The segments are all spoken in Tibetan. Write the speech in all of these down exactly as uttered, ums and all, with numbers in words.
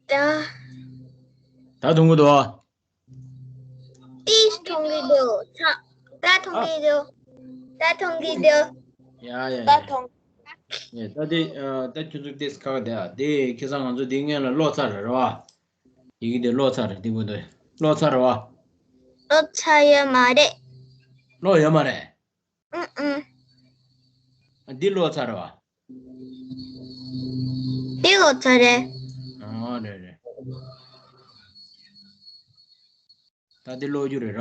ད། ད་མཐོང་གི་འདུག་ཨ། ཏིས་མཐོང་གི་འདུག་ཚ། ད་མཐོང་གི་འདུག་ད་མཐོང་གི་འདུག་ཡ་ཡ་ད་ཡ། མཐོང་། ཡ་ད་དེ་ཨ་ད་ཁྱོད་ཚོ་ཏིས་ཁག་དེ་ཨ་དེ་ཁ་སང་ང་ཚོ་དེ་སྔོན་ལ་ཀློག་ཚར་རེད་ར་བ། ཡི་གེ་དེ་ཀློག་ཚར་རེད་དེ་བུ་དེ་ཀློག་ཚར་རེད་བ། ཀློག་ཚར་ཡོད་མ་རེད། ཀློག་ཡོད་མ་རེད། ཨུ་ཨུ། ཨ་འདི་ཀློག་ཚར་རེད་བ། འདི་ཀློག་ཚར་རེད། ཨ་རེད་རེད། ད་འདི་ཀློག་རྒྱུ་རེད་ར།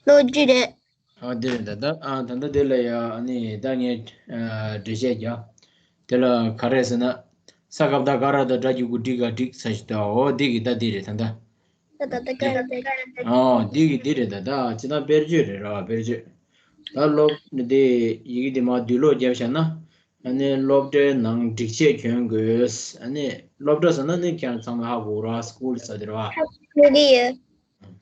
ཀློག་རྒྱུ་རེད། ཨ་འདི་རེད་ད་ད་ཨ་ད་ད་འདི་ལ་ཡ་ཨ་ནི་ད་ངས་ཨ་འགྲེལ་བཤད་རྒྱག་དེ་ལ་ག་རེ་ཟེར་ན། ས་ཀ་བཏགས་སྒ་ར་བཏགས་སྒྲ་གི་གུ་འགྲིག་ག་འགྲིག་ས་ཞིག་ད་འོ་འདི་གི་ད་འདི་རེད་ད་ད། ད་ད་ད་ཀ་ར་ད་ཀ་ར་ད། ཨོ་འདི་གི་འདི་རེད་ད་ད་ཅི་ད་དཔེར་བརྗོད་རེད་ར་དཔེར་བརྗོད། ད་སློབ་འདི་ཡི་གེ་འདི་མ་བསྡུས་ཀློག་བརྒྱབ་བཞག་ན། ཨ་ནི་སློབ་གྲྭའི་ནང་སྒྲིག་ཆས་གྱོན་དགོས། ཨ་ནི་སློབ་གྲྭ་ཟེར་ན་ནི་ཁྱེད་རང་ཚང་མ་ཧ་གོ་ར་སི་ཀུལ་ཟེར་དེ་རེད་བ། ཧ་གོ་གི་ཡོད།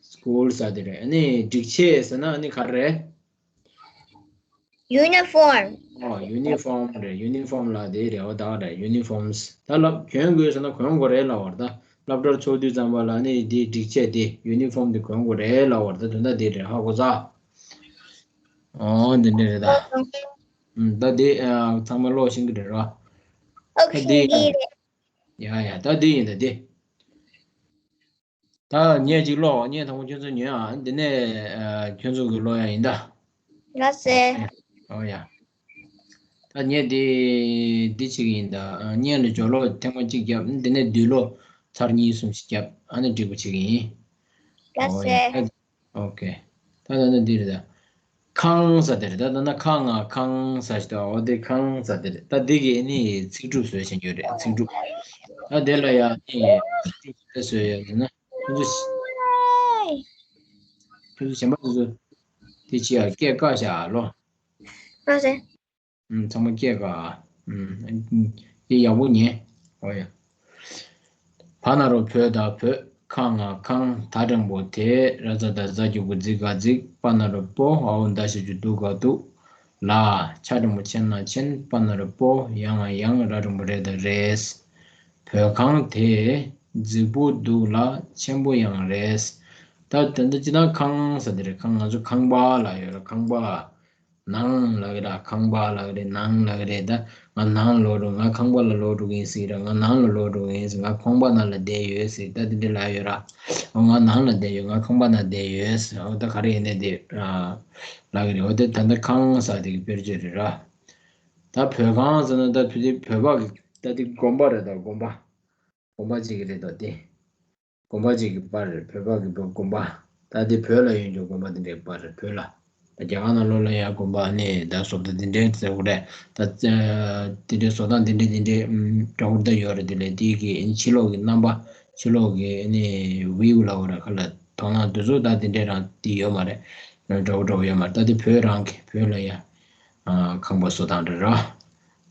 སི་ཀུལ་ཟེར་དེ་རེད། ཨ་ནི་སྒྲིག་ཆས་ཟེར་ན་ཨ་ནི་ག་རེ་རེད། ཡུ་ནི་ཧྥོམ། ཨོ་ཡུ་ནི་ཧྥོམ་རེད། ཡུ་ནི་ཧྥོམ་ལ་དེ་རེད། འོ་ད་རེད་ཡུ་ནི་ཧྥོམ་ད་ལབ་གྱོན་དགོས་ཟེར་ན་གྱོན་དགོས་རེད་ལབ་པ་རེད་ད། སློབ་གྲྭར་ཚུགས་དུས་ཙམ་པ་ལ་ནི་དེ་སྒྲིག་ཆས་དེ་ཡུ་ནི་ཧྥོམ་དེ་གྱོན་དགོས་རེད་ལབ་པ་རེད་ད། དོན་དག་དེ་རེད་ཧ་གོ་ཚར། ཨོ་འདི་འདྲ་རེད་ད། ཨུམ་ད་དེ་ཨ་ཚང་མ་ཀློག་ཤེས་ཀྱི་རེད་ར། ཨོ་ད་ཁེ་དེ་འདི་རེད། ཡ་ཡ་ད་དེ་ཡིན་ད་དེ། ད་ངས་ཅིག་ཀློག་ངས་དང་པོ་ཁྱོད་ཚོ་ཉོན་ཨ། འདི་ནས་ཨ་ཁྱོད་ཚོ་གི་ཀློག་ཡ་ཡིན་ད། ལགས་སེ། ཨོ་ཡ། ད་ངས་འདི་འདི་བྱེད་ཀྱི་ཡིན་ད། ཨ་སྔོན་ལ་སྦྱོར་ཀློག་ཐེངས་མ་གཅིག་བརྒྱབ། འདི་ནས་བསྡུས་ཀློག་ཚར་གཉིས་གསུམ་ཞིག་བརྒྱབ། ཨ་ནི་འགྲིག་པོ་བྱེད་ཀྱི་ཡིན། ལགས་ཨོ་ཡ། སེ། ཨོ་ཁེ། ད་ད་ནི་འདི་རེད་ད། ཁང་ཟེར་དེ་རེད་ད། ད་ན་ཁ་ང་ཁང་ཟེར་ཞིག་ད། འོ་དེ་ཁང་ཟེར་དེ་རེད་ད། དེ་གི་ནི་ཚིག་གྲུབ་བཟོས་བྱེད་རྒྱུ་རེད་ཚིག་གྲུབ། ད་དེ་ལ་ཡང་ནི་ཚིག་གྲུབ་བཟོས་ཡོད་ན་ཁྱོད་ཚོ་ཁྱོད་ཚོ་གཞན་པ་ཚོ་དེ་ཅི་ཡ་སྐད་བཀག་བཞག་ཨ་ལོ། ཨ་ཟེ། ཚང་མ་སྐད་ག་ཨ། དེ་ཡག་པོ་ཉན། ཨོ་ཡ། བ་ན་རོ་བོ་ད་བོད། ཁ་ང་ཁང་། ད་འགྲེང་བུ་དེ། ར་ཙ་ད་རྫ་གི་གུ་རྫི་ག་རྫིག་པ་ན་རོ་པོ། འ་འོག་མདའ་ཞབས་ཀྱུ་འདུ་ག་འདུག་ལ། ཆ་འགྲེང་བུ་ཆེ་ན་ཆེན། པ་ན་རོ་པོ། ཡ་ང་ཡང་། ར་འགྲེང་བུ་རེ་ད་རེས། བོད་ཁང་དེ་རྫིག་པོ་འདུག་ལ་ཆེན་པོ་ཡང་རེད། ད་ད་ལྟ་སྤྱིར་བཏང་ཁང་ཟེར་དེ་རེད། ཁང་ང་ཚོ་ཁང་པ་ལ་ཡོད་རེད་ཁང་པ། ནང་ལ་གི་ར་ཁང་པ་ལ་གི་རེད། ནང་ལ་གི་རེད་ད། ང་ནང་ལོག་འགྲོ། ང་ཁང་པ་ལ་ལོག་འགྲོ་གི་ཡིན་ཟེར་ར། ང་ནང་ལ་ལོག་འགྲོ་གི་ཡིན་ཟེར། ང་ཁང་པ་ནང་ལ་བསྡད་ཡོད་ཟེར། ད་དེ་འདྲ་ལ་ཡོད་ར། ང་ནང་ལ་བསྡད་ཡོད། ང་ཁང་པ་ནང་བསྡད་ཡོད་ཟེར། འོ་ད་ག་རེ་ཡིན་ནའི་དེ་ར་ལ་གི་རེད། འོ་དེ་ད་ལྟ་ཁང་ཟེར་དེ་གི་དཔེར་བརྗོད་རེད་ར། ད་བོད་ཁང་ཟེར་ན་ད་བོད་དེ་བོད་པ་གི་ད་དེ་དགོན་པ་རེད་ད་དགོན་པ། དགོན་པ་གཅིག་གི་རེད་དོ་དེ། དགོན་པ་གཅིག་གི་པར་རེད། བོད་པ་གི་དགོན་པ། ད་དེ་བོད་ལ་ཡོད་འགྲོ་དགོན་པ་དེ་འདྲའི་པར་རེད་བོད་ལ། ད་རྒྱ་གར་ནང་ལོགས་ལ་ཡང་དགོན་པ་ནི་ད་བཟོ་ལྟ་དེ་འདྲའི་ཟེར་བ་རེད། ད་དེ་འདྲའི་བཟོ་སྟངས་དེ་འདྲའི་དེ་འདྲའི་འདྲ་བོ་ད་ཡོད་རེད། དེ་ལས་དེ་གི་ཕྱི་ལོགས་ཀྱི་རྣམ་པ་ཕྱི་ལོགས་ཀྱི་ནི་བིའུ་ལ་བ་རེད་ཁ་ལ་དོ་སྣང་དེ་ཚོ་ད་དེ་འདྲའི་རང་དེ་ཡོད་མ་རེད། འདྲ་བོ་འདྲ་བོ་ཡོད་མ་རེད། ད་དེ་བོད་རང་གི་བོད་ལ་ཡང་ཁང་པ་བཟོ་སྟངས་རེད་ར།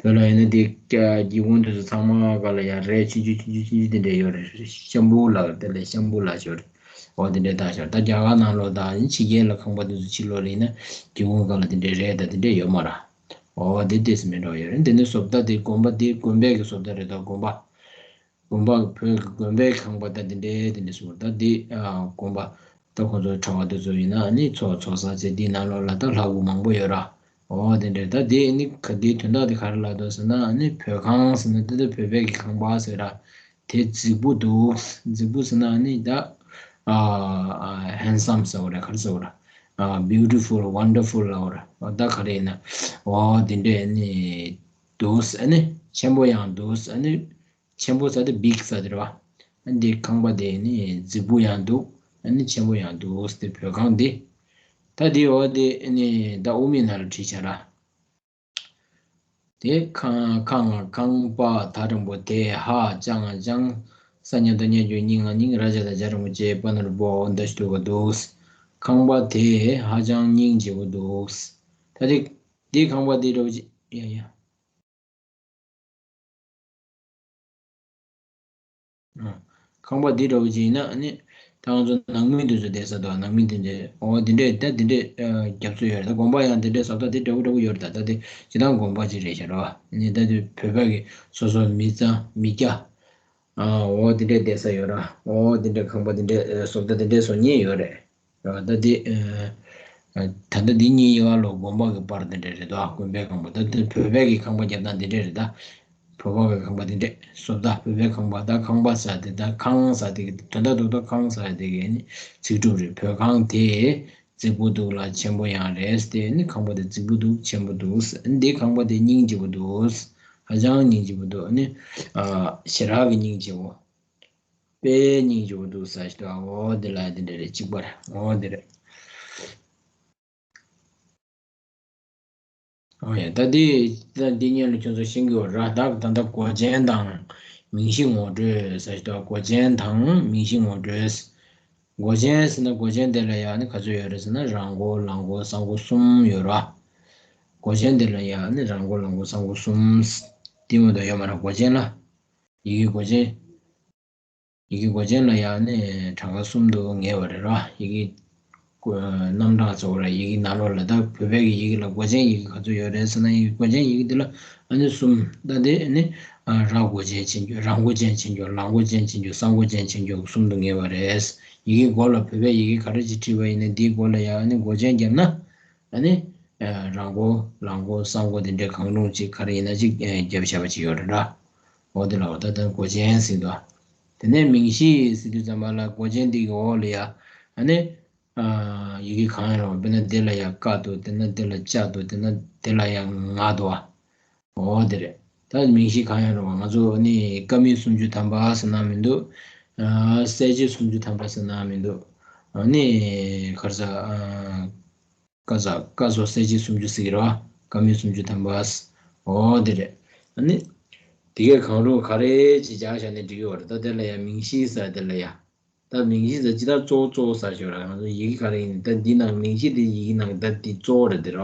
བོད་ལ་ཡིན་ན་དེ་སྒེའུ་ཁུང་དེ་ཚོ་ཚང་མ་ག་ལ་ཡ་རས་ཆུང་ཆུང་ཆུང་ཆུང་ཆུང་དེ་འདྲས་ཡོད་རེད། ཤམ་བུ་ལ་དེ་ལས་ཤམ་བུ་ལ་ཞོར་འོ་དེ་འདྲས་བཏགས་ཤོར། ད་རྒྱ་གར་ནང་ལོགས་དང་ཕྱི་རྒྱལ་ལ་ཁང་པ་དེ་ཚོ་ཕྱི་ལོགས་ལ་ཡིན་ན་སྒེའུ་ཁུང་ག་ལ་དེ་འདྲས་རས་དང་དེ་འདྲས་ཡོད་མ་ར། འོ་དེ་དེ་སུ་མེད་འགྲོ་ཡོད་རེད། འདི་ནི་བཟོ་ལྟ་དེ་དགོན་པ་དེ་དགོན་པའི་གི་བཟོ་ལྟ་རེད་ད་དགོན་པ། དགོན་པ་བོད་ཀྱི་དགོན་པའི་ཁང་པ་ད་འདི་འདྲའི་དེ་འདྲ་ཞིག་ད་འདི་དགོན་པ་ད་ཁོང་ཚོ་གྲྭ་པ་དེ་ཚོ་ཡིན་ན་ནི་ཚོགས་ཚོགས་ས་ཚེ་འདི་ནང་ལོགས་ལ་ད་ལྷ་སྐུ་མང་པོ་ཡོད་ར། འོ་དེ་འདྲ་ད་འདི་ནི་ག་འདིའི་དོན་དག་དེ་ག་རེ་ལབ་འདུག་ཟེར་ན་ནི་བོད་ཁང་ཟེར་ན་ད་ད་བོད་པའི་གི་ཁང་པ་ཟེར་ར། དེ་རྫིག་པོ་འདུག་རྫིག་པོ་ཟེར་ན་ནི་ད་ཧེན་སམ་ཟེར་བ་ར་ག་རེ་ཟེར་བ་ར། བིའུ་ཊི་ཕུལ་ཝན་ཌར་ཕུལ་ལབ་བ་ར། ད་ག་རེ་ཡིན་ན་འོ་དེ་འདྲ་ནི་འདུག་ཨ་ནི་ཆེན་པོ་ཡང་འདུག་ཨ་ནི། ཆེན་པོ་ཟེར་དེ་བིག་ཟེར་དེ་རེད་བ། འདི་ཁང་པ་དེ་ནི་རྫིག་པོ་ཡང་འདུག་ཨ་ནི་ཆེན་པོ་ཡང་འདུག་དེ་བོད་ཁང་འདི། ད་དེ་འོ་དེ་ནི་ད་དབུ་མའི་ནང་ལ་བྲིས་བྱ་ར། དེ་ཁང་ཁང་ཁང་པ་ད་འགྲེང་བུ་དེ་ཧ་ཅང་ཅང་ས་ཉ་ད་ཉ་རྒྱུ་སྙིང་ང་སྙིང་ར་ཇ་ད་ཇ་འགྲེང་བུ་ཅེ་པ་ན་རུ་པོ་འོ་འདི་ཞིག་འདུག་ག་འདུག་ཁང་པ་དེ་ཧ་ཅང་སྙིང་རྗེ་པོ་འདུག་ད་དེ་དེ་ཁང་པ་དེ་འདྲ་བོ་ཅི་ཡ་ཡ། ཁང་པ་འདི་འདྲ་བོ་ཅིག་ཡིན་ན་ནི་ད་ང་ཚོ་ནང་མི་འདི་ཚོ་བསྡད་ས་དང་ནང་མི་འདི་འདྲ་འོ་འདི་འདྲས་ད་འདི་འདྲས་རྒྱབ་ཚོད་ཡོད་རེད། ད་དགོན་པ་ཡང་འདི་འདྲས་ཟབ་ད་འདི་འདྲ་བོ་འདྲ་བོ་ཡོད་རེད། ད་ད་འདི་སྤྱི་བཏང་དགོན་པ་ཅིག་རེད་ཤག་ར་བ། ནི་ད་འདི་བོད་པ་གི་སོ་སོ་མི་གཙང་མི་སྐྱ་ ཨ་འོ་དེ་འདྲས་བསྡད་ས་ཡོད་ར། འོ་དེ་འདྲས་ཁང་པ་དེ་འདྲས་ཨ་བཟོ་ལྟ་དེ་འདྲས་བཟོ་མཁན་ཡོད་རེད། ཨ་ད་དེ་ཨ་ད་ལྟ་འདི་གཉིས་ཡོད་ལོ། དགོན་པ་གི་པར་དེ་འདྲས་རེད་དོ། དགོན་པའི་ཁང་པ། ད་དེ་བོད་པའི་གི་ཁང་པ་རྒྱབ་སྟངས་དེ་འདྲས་རེད་ད། བོད་པ་གི་ཁང་པ་དེ་འདྲས་བཟོ་ལྟ། བོད་པའི་ཁང་པ། ད་ཁང་པ་ཟེར་དེ། ད་ཁང་ཟེར་དེ་གི་དོན་དག་རྡོག་རྡོག་ཁང་ཟེར་དེ་གི་ནི་ཚིག་གྲུབ་རེད། བོད་ཁང་དེ་རྫིག་པོ་འདུག་ལ་ཆེན་པོ་ཡང་རེད། དེ་ནི་ཁང་པ་དེ་རྫིག་པོ་འདུག་ཆེན་པོ་འདུག་འདི་ཁང་པ་དེ་སྙིང་རྗེ་པོ་འདུག་ཧ་ཅང་སྙིང་རྗེ་པོ་འདུག་ནི་ཨ་ཞེ་དྲག་གི་སྙིང་རྗེ་པོ། དཔེ་སྙིང་རྗེ་པོ་འདུག་ཟེར་ཞིག་འདུག་འོ་དེ་ལ་དེ་འདྲ་རེད། གཅིག་པར་འོ་དེ་རེད། ཨོ་ཡ། ད་འདི་ད་འདི་སྔོན་ལ་ཁྱོད་ཚོ་ཤེས་ཀྱི་ཡོད་ར། ད་ད་ལྟ་སྒོ་ཆེན་དང་མིང་གཞི་ངོ་སྤྲོད་ཟེར་ཞིག་འདུག་སྒོ་ཆེན་དང་མིང་གཞི་ངོ་སྤྲོད། སྒོ་ཆེན་ཟེར་ན་སྒོ་ཆེན་དེ་ལ་ཡང་ནི་ག་ཚོད་ཡོད་རེད་ཟེར་ན། རང་སྒོ་ལག་སྒོ་གསང་སྒོ་གསུམ་ཡོད་ར། སྒོ་ཆེན་དེ་ལ་ཡང་ནི་རང་སྒོ་ལག་སྒོ་གསང་སྒོ་གསུམ། དེ་མ་གཏོགས་ཡོད་མ་རེད། སྒོ་ཆེན་ལ། ཡི་གེ་སྒོ་ཆེན། ཡི་གེ་སྒོ་ཆེན་ལ་ཡང་ནི་གྲངས་ཀ་གསུམ་དུ་ངེས་པ་རེད་ར། ཡི་གེ་རྣམ་གྲངས་ཚོ་ར། ཡི་གེ་ནང་ལོགས་ལ། ད་བོད་པའི་གི་ཡི་གེ་ལ་སྒོ་ཆེན་ཡི་གེ་ག་ཚོད་ཡོད་རེད་ཟེར་ན། ཡི་གེ་སྒོ་ཆེན་ཡི་གེ་འདི་ལ་ཨ་ནི་གསུམ། ད་དེ་ནི་ཨ་ར་སྒོ་ཅན་ཆེན་པོ། རང་སྒོ་ཅན་ཆེན་པོ། ལག་སྒོ་ཅན་ཆེན་པོ། གསང་སྒོ་ཅན་ཆེན་པོ་གསུམ་དུ་ངེས་པ་རེད། ཡི་གེ་མགོ་ལ་བོད་པའི་ཡི་གེ་ག་རེ་ཅིག་བྲིས་པ་ཡིན་ན། དེའི་མགོ་ལ་ཡང་ཨ་ནི་སྒོ་ཅན་བརྒྱབ་ན། ཨ་ནི་ཨ་རང་སྒོ་ལག་སྒོ་གསང་སྒོ་དེ་འདྲའི་གང་རུང་ཅིག་ག་རེ་ཡིན་ན་ཅིག་ཨ་བརྒྱབ་བཞག་པ་ཅིག་ཡོད་རེད་ར། འོ་དེ་ལ་འོ་ད་ད་སྒོ་ཆེན་ཟེར་འདུག་དེ་ནས་མིང་གཞི་ཟེར་དུས་ཙམ་པ་ལ་སྒོ་ཆེན་འདི་གི་འོག་ལ་ཡ་ཨ་ནི། ཨ་ཡི་གེ་གང་ཡང་རུང་། དཔེར་ན་འདི་ལ་ཡང་ཀ་འདུག་དེ་ན་འདི་ལ་ཅ་འདུག་དེ་ན་འདི་ལ་ཡང་ང་འདུག་འོ་དེ་རེད། ད་མིང་གཞི་གང་ཡང་རུང་བ། ང་ཚོ་ནི་ཀ་མད་སུམ་ཅུ་ཐམ་པ་ཟེར་ན་མི་འདུག་ཨ་གསལ་བྱེད་སུམ་ཅུ་ཐམ་པ་ཟེར་ན་མི་འདུག་ཨ་ནི་ག་རེ་ཟ། ཨ་ཀ་ཟ། ཀ་སོགས་གསལ་བྱེད་སུམ་ཅུ་ཟེར་གྱི་རེད་བ། ཀ་མད་སུམ་ཅུ་ཐམ་པ། འོ་དེ་རེད། ཨ་ནི་དེ་གའི་གང་རུང་ག་རེ་ཅིག་སྦྱར་བཞག་ནས་འབྲི་གི་ཡོད་རེད། ད་དེ་ལ་ཡང་མིང་གཞི་ཟེར། དེ་ལ་ཡང་ད་མིང་གཞི་ཟེར་ཅི་ལྟར་གཙོ་བོ་གཙོ་བོ་ཟེར་ཞོར་ར། ང་ཚོ་ཡི་གེ་ག་རེ་ཡིན། ད་འདི་ནང་མིང་གཞི་དེ་ཡི་གེ་ནང་ད་འདི་གཙོ་བོ་རེད་དེ་ར།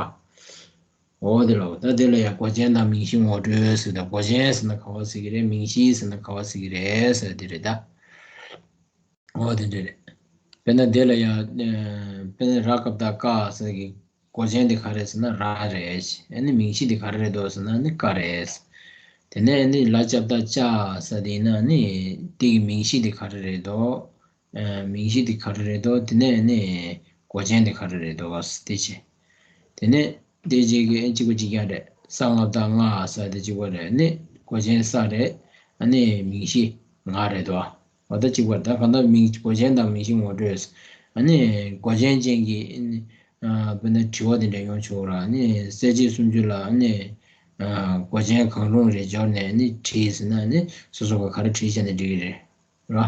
འོ་དེ་ལ་འོ། ད་དེ་ལ་ཡང་སྒོ་ཆེན་དང་མིང་གཞི་ངོ་སྤྲོད་ཟེར། ད་སྒོ་ཆེན་ཟེར་ན་ག་བ་ཟེར་གི་རེད། མིང་གཞི་ཟེར་ན་ག་བ་ཟེར་གི་རེད་ཟེར་དེ་རེད་ད། འོ་དེ་འདྲ་རེད། དཔེར་ན་དེ་ལ་ཡང་ཨ་དཔེར་ན་ར་ཀ་བཏགས་ཀ་ཟེར་གི་སྒོ་ཅན་དེ་ག་རེ་ཟེར་ན་ར་རེད། ཨ་ནི་མིང་གཞི་དེ་ག་རེ་རེད་འདུག་ཟེར་ན་ནི་ཀ་རེད། དེ་ནས་ནི་ལ་ཅ་བཏགས་ལྕ་ཟེར་དེ་ཡིན་ན་ནི་དེ་གི་མིང་གཞི་དེ་ག་རེ་རེད་འདུག་ཨ་མིང་གཞི་དེ་ག་རེ་རེད་འདུག་དེ་ནས་ནི་སྒོ་ཅན་དེ་ག་རེ་རེད་འདུག་དེ་བྱས། དེ་ནས་དེ་རྗེས་ཀྱི་ཨ་གཅིག་པ་གཅིག་རྐྱང་རེད། ས་ལྔ་བཏགས་སྔ་ཟེར་དེ་གཅིག་པ་རེད། ནི་སྒོ་ཅན་ས་རེད། ཨ་ནི་མིང་གཞི་ང་རེད་དོ། འོ་ད་གཅིག་པ་རེད། ད་གང་ལྟར་མིང་སྒོ་ཅན་དང་མིང་གཞི་ངོ་སྤྲོད། ཨ་ནི་སྒོ་ཅན་ཅན་གྱི་ཨ་དཔེར་ན་དྲི་བ་དེ་འདྲ་ཡོང་ཆོག་ར། ཨ་ནི་གསལ་བྱེད་སུམ་ཅུ་ལ་ཨ་ནི་ཨ་སྒོ་ཅན་གང་རུང་རེ་སྦྱར་ནས་ཨ་ནི་བྲིས་ཟེར་ན། ཨ་ནི་སོ་སོ་ག་ག་རེ་བྲིས་བྱས་ནས་འབྲི་གི་རེད། ར།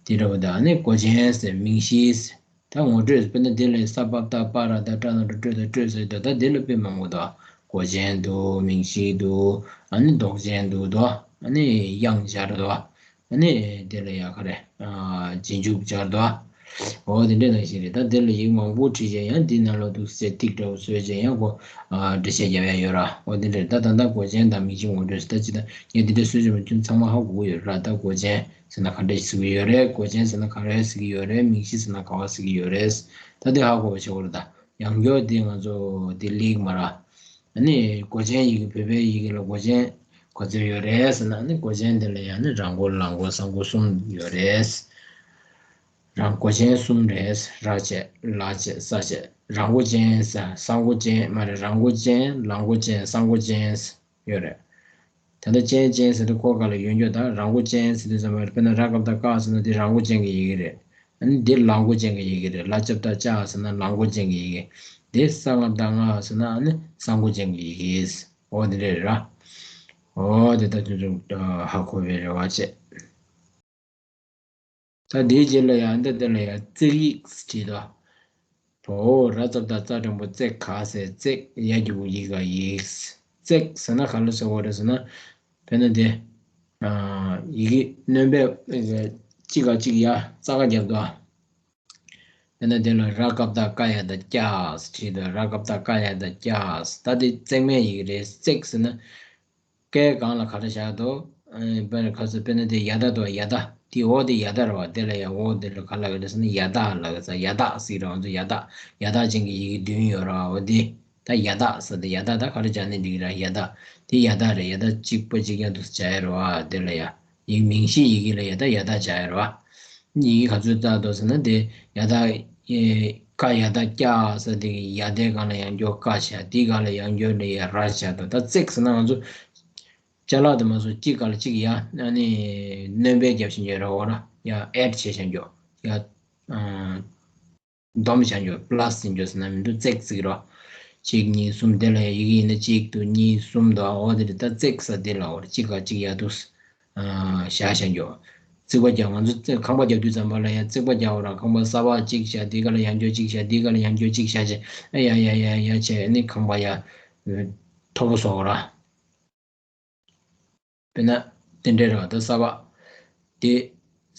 དེ་འདྲ་བ་དང་ནི་སྒོ་ཅན་ཟེར་མིང་གཞི་ཟེར། ད་ངོ་སྤྲོད་ཟེར། དཔེར་ན་དེ་ལ་ས་པ་བཏགས་སྤ་ར་བཏགས་སྤྲ་ན་རོ་སྤྲོ་ད་སྤྲོད་ཟེར་དུས། ད་དེ་ལ་དཔེ་མང་པོ་འདུག་སྒོ་ཅན་འདུག་མིང་གཞི་འདུག་ཨ་ནི་འདོགས་ཅན་འདུག་འདུག་ཨ་ནི་དབྱངས་སྦྱར་འདུག་ཨ་ནི་དེ་ལ་ཡ་ག་རེ། ཨ་རྗེས་འཇུག་སྦྱར་འདུག་འོ་དེ་འདྲ་ནང་བཞིན་རེད། ད་དེ་ལ་ཡིག་མང་པོ་བྲིས་བྱས་ཡང་དེ་ནང་ལོགས་འདུག་སེ་ཏིག་འདྲ་བོ་བཟོས་བྱས་ཡང་ཁོ་ཨ་འགྲེལ་བཤད་རྒྱབ་ཡ་ཡོད་ར། འོ་དེ་འདྲ་རེད། ད་ད་ལྟ་སྒོ་ཅན་དང་མིང་གཞི་ངོ་སྤྲོད་ཟེར། ད་ཅི་ད་ངས་དེ་འདྲ་བཟོས་བྱས་མ། ཁྱོད་ཚང་མ་ཧ་གོ་གི་ཡོད་ར། ད་སྒོ་ཅན་ཟེར་ན་ག་འདྲ་ཟེར་གི་ཡོད་རེད། སྒོ་ཅན་ཟེར་ན་ག་རེ་ཟེར་གི་ཡོད་རེད། མིང་གཞི་ཟེར་ན་ག་བ་ཟེར་གི་ཡོད་རེད། ད་དེ་ཧ་གོ་བ་བྱེད་དགོས་རེད། ད་ཡང་བསྐྱར་དེ་ང་ཚོ་དེ་ལེགས་མ་ར། ཨ་ནི་སྒོ་ཅན་ཡི་གེ། བོད་པའི་ཡི་གེ་ལ་སྒོ་ཅན་ག་ཚོད་ཡོད་རེད་ཟེར་ན། ཨ་ནི་སྒོ་ཅན་དེ་ལ་ཡང་ནི་ར་མགོ་ལ་མགོ་ས་མགོ་གསུམ་ཡོད་རེད། རང་སྒོ་ཅན་གསུམ་རེད། ར་བྱས་ལ་བྱས་ས་བྱས། ར་མགོ་ཅན་ས་ས་མགོ་ཅན་མ་རེད། ར་མགོ་ཅན་ལ་མགོ་ཅན་ས་མགོ་ཅན་ཡོད་རེད། ད་ལྟ་ཅན་ཅན་ཟེར་དུས་ཁོ་ག་ལ་ཡོད་རྒྱུ། ད་ར་མགོ་ཅན་ཟེར་དུས་ཙམ་པ་རེད། དཔེར་ན་ར་ཀ་བཏགས་ཀ་ཟེར་ན་དེ་ར་མགོ་ཅན་གྱི་ཡི་གེ་རེད། ཨ་ནི་དེ་ལ་མགོ་ཅན་གྱི་ཡི་གེ་རེད། ལ་ཅ་བཏགས་ལྕ་ཟེར་ན་ལ་མགོ་ཅན་གྱི་ཡི་གེ། དེ་ས་ལྔ་བཏགས་སྔ་ཟེར་ན་ཨ་ནི་ས་མགོ་ཅན་གྱི་ཡི་གེ། འོ་དེ་འདྲ་རེད་ར། འོ་དེ་ད་ཆུང་ཆུང་ཧ་གོ་བའི་རེ་བ་བྱེད། ད་དེའི་རྗེས་ལ་ཡང་འདི་འདི་ལ་ཡང་བརྩེགས་ཡིག་བྲིས་དོ། བ་འོག་ར་ཙ་བཏགས་རྩ་འགྲེང་བུ་བརྩེ་ག་ཟེར། བརྩེགས་ཡ་གི་གུ་ཡི་ག་ཡིག་བརྩེགས་ཟེར་ན་ག་ལ་ཟེར་བ་རེད་ཟེར་ན། དཔེར་ན་དེ་ཨ་ཡི་གེ་སྣོན་པས་གཅིག་ག་གཅིག་ཡ་རྩ་ཀ་རྒྱབ་དོ། དཔེར་ན་དེ་ལ་ར་ཀ་བཏགས་ཀ་ཡ་བཏགས་ཀྱ་ཟེར་བྲིས་དོ། ར་ཀ་བཏགས་ཀ་ཡ་བཏགས་ཀྱ་ཟེར། ད་དེ་བརྩེགས་མའི་ཡི་གེ་རེད། བརྩེགས་ཟེར་ན། ཀའི་སྒང་ལ་ག་རེ་བཞག་འདུག་ཨ་དཔེར་ན་ཁ་སང་དཔེར་ན་དེ་ཡ་བཏགས་འདུག་ཡ་བཏགས། དེ་འོག་དེ་ཡ་བཏགས་རེད་བ། དེ་ལ་ཡ་འོག་དེ་ལ་ག་ལབ་ཀྱི་རེད་ཟེར་ན་ཡ་བཏགས་ལབ་ཀྱི་ཟེར། ཡ་བཏགས་ཟེར་རེད་བ། ང་ཚོ་ཡ་བཏགས་ཡ་བཏགས་ཅན་གྱི་ཡི་གེ་བདུན་ཡོད་རེད་བ། འོ་དེ་ད་ཡ་བཏགས་ཟེར་དེ་ཡ་བཏགས་ད་ག་རེ་སྦྱར་ནས་འགྲིག་གི་རེད། ཡ་བཏགས་དེ་ཡ་བཏགས་རེད། ཡ་བཏགས་གཅིག་པ་གཅིག་རྐྱང་འདུག་སེ་སྦྱར་ཡ་རེད་བ། དེ་ལ་ཡ་ ཡིག་མིང་གཞི་ཡི་གེ་ལ་ཡ་ད་ཡ་ད་བྱ་ཡ་རེད་བ། ཡི་གེ་ག་ཚོད་བཏགས་འདུག་ཟེར་ན་དེ་ཡ་ད་ཀ་ཡ་ད་ཀྱ་ཟེར་དེ་གི་ཡ་དའི་སྒང་ལ་ཡང་སྐྱོར་ཀ་བྱ། དེའི་སྒང་ལ་ཡང་སྐྱོར་ལ་ཡ་ར་བྱ་འདུག་ད་བརྩེགས་ཟེར་ན་ང་ཚོ་ཅ་ལག་དེ་མ་སོ་གཅིག་སྒང་ལ་གཅིག་ཡ་ཨ་ནི་སྣོན་པ་རྒྱབ་བཞིན་ཡོད་ར། འོ་ར་ཡ་ཨེཌ་བྱས་བཞིན་ཡོད་ཡ། སྡོམ་བྱ་འགྱོ། པ་ལ་སི་བྱ་འགྱོ་ཟེར་ན་མི་འདུག་བརྩེགས་ཟེར་གི་རོ། གཅིག་གཉིས་གསུམ་དེ་ལ་ཡ་ཡི་གེ་ཡིན་ན་གཅིག་འདུག་གཉིས་གསུམ་འདུག་འོ་དེ་རེད། ད་བརྩེགས་ཟེར་དེ་ལ་འོ་རེད། གཅིག་ག་གཅིག་ཡ་འདུག་བཞག་བྱ་འགྱོ། རྩིག་པ་རྒྱག་ང་ཚོ་རྩེ་ཁང་པ་རྒྱག་དུས་ཙམ་པ་ལ་ཡ་རྩིག་པ་རྒྱག་འོ་ར། ཁང་པ་གསར་པ་གཅིག་བཞག་དེ་ག་ལ་ཡ་འགྱོ་གཅིག་བཞག་དེ་ག་ལ་ཡ་འགྱོ་གཅིག་བཞག་བྱས་ཨ་ཡ་ཡ་ཡ་ཡ་བྱས་ཨ་ནི་ཁང་པ་ཡ་མཐོ་པོ་བཟོ་འོ་ར། དཔེར་ན། དེ་འདྲའི་རེད་བ། ད་གསར་པ། དེ།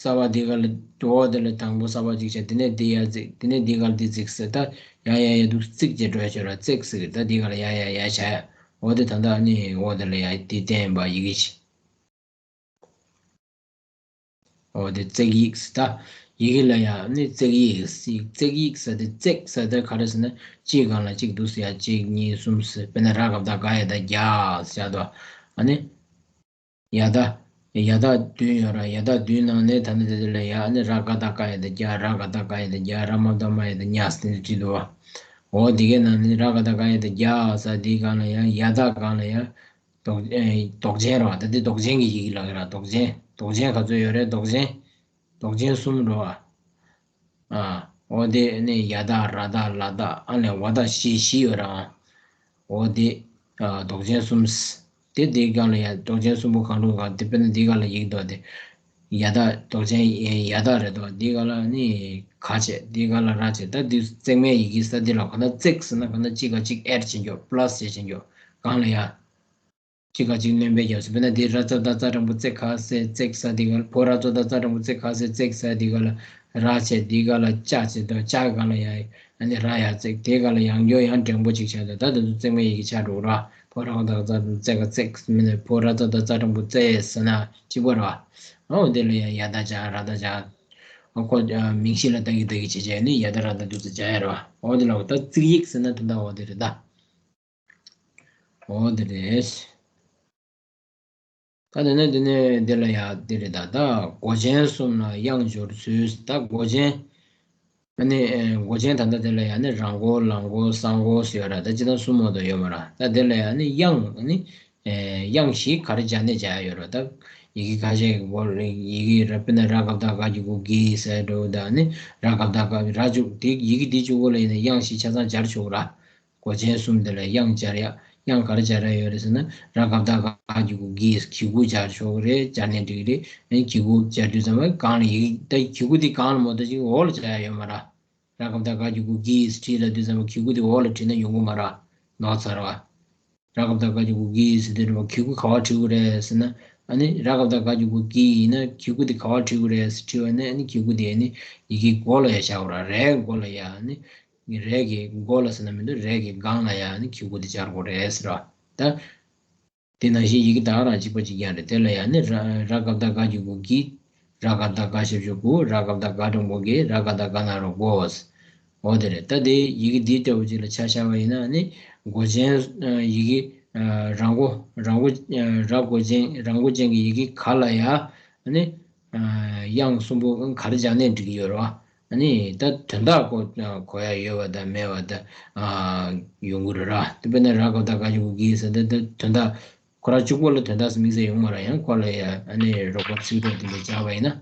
གསར་པ་དེ་ག་ལ་འོ་དེ་ལ་དང་པོ་གསར་པ་གཅིག་བྱས། དེ་ནས་དེ་ཡར་བརྩིགས། དེ་ནས་དེ་ག་ལ་དེ་བརྩིགས་ཟེར། ད་ཡ་ཡ་ཡ་འདུག་བརྩིགས་བྱས་འགྲོ་ཡ་ཆོག་ར། བརྩེགས་ཟེར་གི་ད་དེ་ག་ལ་ཡ་ཡ་ཡ་བྱ་ཡ། འོ་དེ་ད་ད་ནི་འོ་དེ་ལ་ཡ་དེ་བསྟན་པ་ཡི་གེ་ཆེ། འོ་དེ་བརྩེགས་ཡིག་ཟེར། ད་ཡི་གེ་ལ་ཡ་ནི་བརྩེགས་ཡིག་ཟེར། བརྩེགས་ཡིག་ཟེར་དེ་བརྩེགས་ཟེར་དེ་ག་རེ་ཟེར་ན་གཅིག་སྒང་ལ་གཅིག་འདུག་ཟེར་ཡ། གཅིག་གཉིས་གསུམ་ཟེར། དཔེར་ན་ར་ག་བཏགས་རྒ་ཡ་བཏགས་རྒྱ་ཟེར་དོ། ཨ་ནི། ཡ་ད། ཡ་ད་བདུན་ཡོད་ར། ཡ་ད་བདུན་ནང་ནས་ད་ནི་དེ་དེ་ལ་ཡ་ཨ་ནི་ར་ག་བཏགས་རྒ་ཡ་བཏགས་རྒྱ། ར་ག་བཏགས་རྒ་ཡ་བཏགས་རྒྱ། ར་མ་བཏགས་རྨ་ཡ་བཏགས་རྨྱ་ཟེར་དེ་འདྲ་བྲིས་འདུག་བ། འོ་དེ་གའི་ནང་ནས་ར་ག་བཏགས་རྒ་ཡ་བཏགས་རྒྱ་ཟེར་དེའི་སྒང་ལ་ཡ་ཡ་ད་སྒང་ལ་ཡ། འདོགས་ཨེ་འདོགས་ཅན་ར་བ། ད་དེ་འདོགས་ཅན་གྱི་ཡི་གེ་ལ་གི་ར། འདོགས་ཅན་འདོགས་ཅན་ག་ཚོད་ཡོད་རེད། འདོགས་ཅན། འདོགས་ཅན་གསུམ་ར་བ། ཨ། འོ་དེ་ནས་ཡ་ད་ར་ད་ལ་ད་ཨ་ལས་བ་ད་བཞི་བཞི་ཡོད་ར། འོ་དེ། ཨ། འདོགས་ཅན་གསུམ། དེ་དེའི་སྒང་ལ་ཡ་འདོགས་ཅན་གསུམ་པོ་གང་རུང་ག་དེ་དཔེར་ན་དེའི་སྒང་ལ་ཡིག་འདུག་དེ། ཡ་ད་འདོགས་ཅན་ཡ་ད་རེད་འདུག་དེའི་སྒང་ལ་ནི་ག་བྱས། དེའི་སྒང་ལ་ར་བྱས། ད་དེ་བརྩེགས་མའི་ཡི་གེ་ས་དེ་ལ་ག་ན་བརྩེགས་ཟེར་ན་ག་ན་གཅིག་ག་གཅིག་ཨེཌ་བྱེད་འགྱོ། པ་ལ་སི་བྱེད་བྱེད་འགྱོ། སྒང་ལ་ཡ། གཅིག་ག་གཅིག་སྣོན་པའི་རྒྱབ་ཟེར། དཔེར་ན་འདི་ར་ཙ་བཏགས་རྩ་འགྲེང་བུ་རྩེ་ག་ཟེར་བརྩེགས་ས་དེ་ག་ལ། ཕོ་ར་ཙ་བཏགས་རྩ་འགྲེང་བུ་རྩེ་ག་ཟེར་བརྩེགས་ས་དེ་ག་ལ་ར་བྱས། དེ་ག་ལ་ཅ་བྱས་དང་ཅ་ག་ལ་ཡ་ཨ་ནི་ར་ཡ་བརྩེགས། དེ་ག་ལ་ཡང་སྐྱོར་ཡང་འགྲེང་བུ་གཅིག་བྱས་དང་། ད་དེ་ཚོ་བརྩེགས་མའི་ཡི་གེ་ཆགས་འགྲོ་གི་ར། ཕོ་ར་ཙ་བཏགས་རྩ་འགྲེང་བུ་རྩེ་ག་བརྩེགས། མིན་ན་ཕོ་ར་ཙ་བཏགས་རྩ་འགྲེང་བུ་རྩེ་ཟེར་ན་གཅིག་པ་ར། འོ་དེ་ལ་ཡ་ཡ་ད་ཅ་ར་ད་ཅ། ཨ་ཁོ་མིང་གཞི་ལ་བཏགས་ཀྱི་བཏགས་ཀྱི་བྱས་བྱས་ནི་ཡ་ད་ར་ད་དུ་ཙ་བྱ་ཡ་ར། འོ་དེ་ལ་འོ་ད་བརྩེགས་ཡིག་ཟེར་ན་དེ་འདྲ་འོ་དེ་རེད་ད། འོ་དེ་རེད། ད་དེ་ནས་དེ་ནས་དེ་ལ་ཡ་དེ་རེད་ད། ད་མགོ་ཅན་གསུམ་ལ་དབྱངས་སྦྱོར་ཚུལ། ད་མགོ་ཅན། ཨ་ནི་མགོ་ཅན་ད་ལྟ་དེ་ལ་ཡ་ནི་ར་མགོ་ལ་མགོ་ས་མགོ་ཟེར་ཡོད་ར། ད་སྤྱིར་བཏང་གསུམ་མོ་དོ་ཡོད་མ་ར། ད་དེ་ལ་ཡ་ནི་དབྱངས་ཨ་ནི་དབྱངས་བཞི་ག་རེ་སྦྱར་ནས་སྦྱར་ཡ་ཡོད་ར། ད་ཡི་གེ་ཁ་ཤས་ཀྱི་སྐོར་ཡི་གེ་ར། དཔེར་ན་ར་ག་བཏགས་རྒ་གི་གུ་གི་ཟེར་འགྲོ། ད་ནི་ར་ག་བཏགས་རྒ་ར་བཅུ་དེ་ཡི་གེ་དེ་བཅུ་པོ་ལ་ཡིན་ན་དབྱངས་བཞི་ཆ་ཚང་སྦྱར་ཆོག་ར། མགོ་ཅན་གསུམ་དེ་ལ་དབྱངས་སྦྱར་ཡ། དབྱངས་ག་རེ་སྦྱར་ཡ་ཡོད་རེད་ཟེར་ན། ར་ག་བཏགས་རྒ་གི་གུ་གི། གི་གུ་སྦྱར་ཆོག་གི་རེད། སྦྱར་ནས་འགྲིག་གི་རེད། ཨ་ནི་གི་གུ་སྦྱར་དུས་ཙམ་པ་གང་ལ་ཡིག་ད་གི་གུ་དེ་གང་ལ་མོ་ད་ཅིག་འོག་ལ་སྦྱར་ཡ་ཡོད་མ་ར། ར་ག་བཏགས་རྒ་གི་གུ་གི་བྲིས་ལ་དུས་ཙམ་པ་གི་གུ་དེ་འོག་ལ་བྲིས་ན་ཡོང་གི་མ་ར། ནོར་ཚར་བ། ར་ག་བཏགས་རྒ་གི་གུ་གི་ཟེར་དུས་ཙམ་པ་གི་གུ་ག་པར་བྲིས་དགོས་རེད་ཟེར་ན། ཨ་ནི་ར་ག་བཏགས་རྒ་གི་གུ་གི་ཡིན་ན་གི་གུ་དེ་ག་པར་བྲིས་དགོས་རེད་ཟེར་དྲིས་པ་ནི། ཨ་ནི་གི་གུ་དེ་ཨ་ནི་ཡི་གེ་མགོ་ལ་ཡ་བཞག་དགོས་ར། རའི་མགོ་ལ་ཡ་ཨ་ནི། རའི་གི་མགོ་ལ་ཟེར་ན་མི་འདུག་རའི་གི་སྒང་ལ་ཡ་ནི་གི་གུ་དེ་སྦྱར་དགོས་རེད་ཟེར་བ། ད། དེ་ནང་བཞིན་ཡི་གེ་ད་ག་རང་གཅིག་པ་གཅིག་རྐྱང་རེད། དེ་ལ་ཡ་ནི་ར་ར་ག་བཏགས་རྒ་གི་གུ་གི། ར་ག་བཏགས་རྒ་ཞབས་ཀྱུ་གུ། ར་ག་བཏགས་རྒ་འགྲེང་བུ་རྒེ། ར་ག་བཏགས་རྒ་ན་རོ་རྒོ། འོ་དེ་རེད། ད་དེ་ཡི་གེ་འདིའི་ལྟ་བུ་གཅིག་ལ་ཆ་བཞག་པ་ཡིན་ན་ནི་མགོ་ཅན་ཡི་གེ་ར་མགོ་ར་མགོ་ར་མགོ་ཅན་ར་མགོ་ཅན་གྱི་ཡི་གེ་ག་ལ་ཡ་ནི། དབྱངས་གསུམ་པོ་ག་རེ་སྦྱར་ནས་འབྲི་གི་ཡོད་རེད་བ། ཨ་ནི་ད་དོན་དག་གོ་གོ་ཡ་ཡོད་པ་དང་མེད་པ་དང་ཡོང་གི་རེད་ར། དེ་དཔེར་ན་ར་ག་བཏགས་རྒ་གི་གུ་གི་ཟེར་ད་ད་དོན་དག་ཁོ་རང་གཅིག་པོ་ལ་དོན་དག་ཟེར་དམིགས་བསལ་ཡོང་མ་རེད། ཡང་ཁོ་ལ་ཡ་ཨ་ནི་རོགས་པ་ཚིག་གྲོགས་དེ་འདྲ་སྦྱར་བ་ཡིན་ན་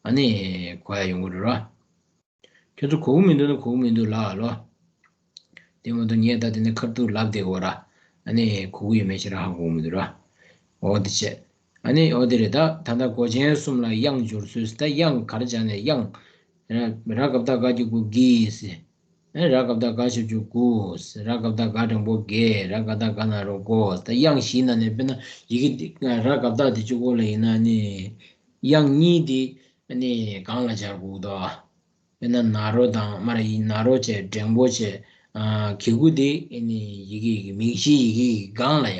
ཨ་ནི་གོ་ཡ་ཡོང་གི་རེད་ར། ཁྱོད་ཚོ་གོ་གི་མི་འདུག་ན་གོ་གི་མི་འདུག་ལབ་ཨ་ལོ། དེ་མ་གཏོགས་ངས་ད་དེ་ནས་ཁ་ཐུག་ལབ་བསྡད་དགོས་ར། ཨ་ནི་གོ་གི་ཡོད་མེད་ཞེ་དྲག་ཧ་གོ་གི་མི་འདུག་ར། འོ་དེ་བྱས། ཨ་ནི་འོ་དེ་རེད། ད་ད་ལྟ་མགོ་ཅན་གསུམ་ལ་དབྱངས་སྦྱོར་ཚུལ། ད་དབྱངས་ག་རེ་སྦྱར་ནས། དབྱངས་ར་ག་བཏགས་རྒ་གི་གུ་གི་ཟེར། ཨ་ར་ག་བཏགས་རྒ་ཞབས་ཀྱུ་གུ་ཟེར། ར་ག་བཏགས་རྒ་འགྲེང་བུ་རྒེ། ར་ག་བཏགས་རྒ་ན་རོ་རྒོ། ད་དབྱངས་བཞིའི་ནང་ནས་དཔེར་ན་ཡི་གེ་འདི་ར་ག་བཏགས་དེ་གཅིག་པོ་ལ་ཡིན་ན་ནི། དབྱངས་གཉིས་དེ་ཨ་ནི་གང་ལ་སྦྱར་དགོས་འདུག་དཔེར་ན་ན་རོ་དང་མར་ཡི་ན་རོ་བྱས་འགྲེང་བུ་བྱས། ཨ་གི་གུ་དེ་ཨ་ནི་ཡི་གེ་ཡི་གེ་མིང་གཞིའི་ཡི་གེ་ཡི་གེ་སྒང་ལ་ཡ།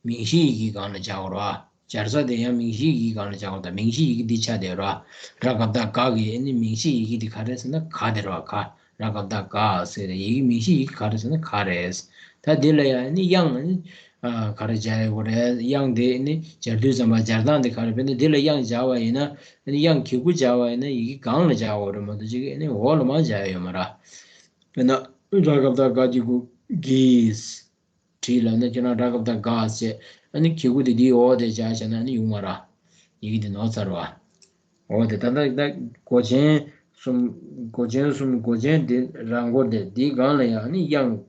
མིང་གཞིའི་ཡི་གེ་སྒང་ལ་སྦྱར་དགོས་རེད་བ། སྦྱར་ས་དེ་ཡང་མིང་གཞིའི་ཡི་གེ་སྒང་ལ་སྦྱར་དགོས། ད་མིང་གཞིའི་ཡི་གེ་འདི་ཆ་དེ་རེད་བ། ར་ག་བཏགས་རྒ་གི་ཨ་ནི་མིང་གཞིའི་ཡི་གེ་འདི་ག་རེ་ཟེར་ན་ག་དེ་རེད་བ། ག། ར་ག་བཏགས་ག་ཟེར་ཡི་གེ་མིང་གཞི་ཡི་གེ་ག་རེ་ཟེར་ན་ག་རེད། ད་འདི་ལ་ཡང་ནི་དབྱངས་ནི་ཨ་ག་རེ་སྦྱར་ཡོད་རེད། དབྱངས་དེ་ནི་སྦྱར་དུས་ཙམ་པ་སྦྱར་སྟངས་དེ་ག་རེ། དཔེར་ན་འདི་ལ་དབྱངས་སྦྱར་བ་ཡིན་ན་ནི་དབྱངས་གི་གུ་སྦྱར་བ་ཡིན་ན་ཡི་གེ་གང་ལ་སྦྱར་ཡོད་རེད་མ་གཏོགས་ཅིག་ནི་འོག་ལ་མར་སྦྱར་ཡོད་མ་རེད། དཔེར་ན་ར་ག་བཏགས་རྒ་གི་གུ་གིས། བྲིས་ལབ་ན་ཁྱེད་རང་ར་ག་བཏགས་རྒ་བྱས། ཨ་ནི་གི་གུ་དེ་འདིའི་འོག་དེ་སྦྱར་བྱས་ན་ནི་ཡོང་མ་རེད། ཡི་གེ་དེ་ནོར་ཚར་བ། འོག་དེ་ད་ལྟ་ད་མགོ་ཅན་གསུམ། མགོ་ཅན་གསུམ། མགོ་ཅན་དེ་ར་མགོ་དེ་འདིའི་སྒང་ལ་ཡང་ནི་དབྱངས།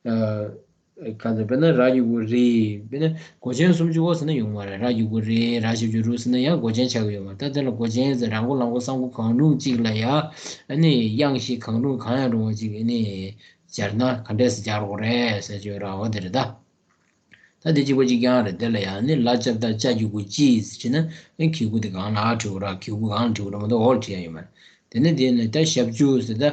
ཨ་ག་ཚོད། དཔེར་ན་ར་གི་གུ་རི། དཔེར་ན་མགོ་ཅན་སུམ་ཅུ་པོ་ཟེར་ན་ཡོང་མ་རེད། ར་གི་གུ་རི། ར་ཞབས་ཀྱུ་རུ་ཟེར་ན་ཡང་མགོ་ཅན་ཆགས་ཀྱི་ཡོད་མ་རེད། ད་དེ་ལ་མགོ་ཅན་ཟེར་ར་མགོ་ལ་མགོ་ས་མགོ་གང་རུང་གཅིག་ལ་ཡང་ཨ་ནི་དབྱངས་བཞི་གང་རུང་གང་ཡང་རུང་བ་གཅིག་ཨ་ནི། སྦྱར་ན་ག་འདྲས་སེ་སྦྱར་དགོས་རེད་ཟེར་གྱི་ཡོད་ར། འོ་དེ་རེད་ད། ད་དེ་གཅིག་པ་གཅིག་རྐྱང་རེད། དེ་ལ་ཡང་ནི་ལ་ལྕགས་བཏགས་ལྕ་གི་གུ་ལྕི་ཟེར་ན་ཨེ་གི་གུ་དེ་གང་ལ་བྲིས་དགོས་ར། གི་གུ་གང་ལ་བྲིས་དགོས་ར་མ་གཏོགས་འོག་ལ་བྲིས་ཡ་ཡོད་མ་རེད། དེ་ནས་དེ་ནས་ད་ཞབས་ཀྱུ་ཟེར་ད་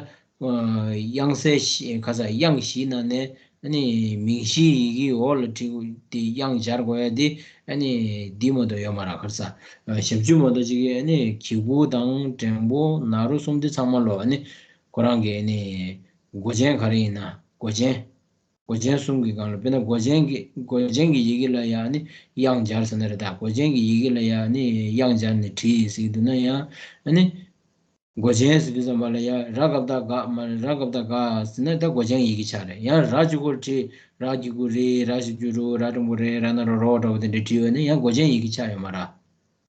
དབྱངས་གསལ་བཞི་ག་ས་དབྱངས་བཞིའི་ནང་ནས་ཨ་ནི་མིང་གཞིའི་ཡི་གེ་འོག་ལ་བྲིས་དེ་དབྱངས་སྦྱར་དགོས་ཡ་དེ་ཨ་ནི་འདི་མ་གཏོགས་ཡོད་མ་རེད། ག་ས་ཞབས་ཀྱུ་མ་གཏོགས་གཅིག་གི་ཨ་ནི་གི་གུ་དང་འགྲེང་པོ་ན་རོ་གསུམ་དེ་ཚང་མ་ལོ་ཨ་ནི་ཁོ་རང་གི་ཨ་ནི་མགོ་ཅན་ག་རེ་ཡིན་ན་མགོ་ཅན། མགོ་ཅན་གསུམ་གྱི་སྒང་ལ་དཔེར་ན་མགོ་ཅན་གྱི་མགོ་ཅན་གྱི་ཡི་གེ་ལ་ཡང་ནི་དབྱངས་སྦྱར་ཟེར་ན་རེད་ད། མགོ་ཅན་གྱི་ཡི་གེ་ལ་ཡང་ནི་དབྱངས་སྦྱར་ནས་བྲིས་ཟེར་གྱི་འདུག་ན་ཡང་ཨ་ནི་མགོ་ཅན་ཟེར་དུས་ཙམ་པ་ལ་ཡང་ར་ག་བཏགས་རྒ་མ་རེད། ར་ག་བཏགས་རྒ་ཟེར་ན་ད་མགོ་ཅན་ཡི་གེ་ཆགས་རེད། ཡང་ར་གཅིག་པོ་བྲིས། ར་གི་གུ་རི། ར་ཞབས་ཀྱུ་རུ། ར་འགྲེང་པོ་རེ། ར་ན་རོ་རོ་འདྲ་བོ་དེ་འདྲ་བྲིས་ཡོད་ན་ཡང་མགོ་ཅན་ཡི་གེ་ཆགས་ཡོད་མ་རེད།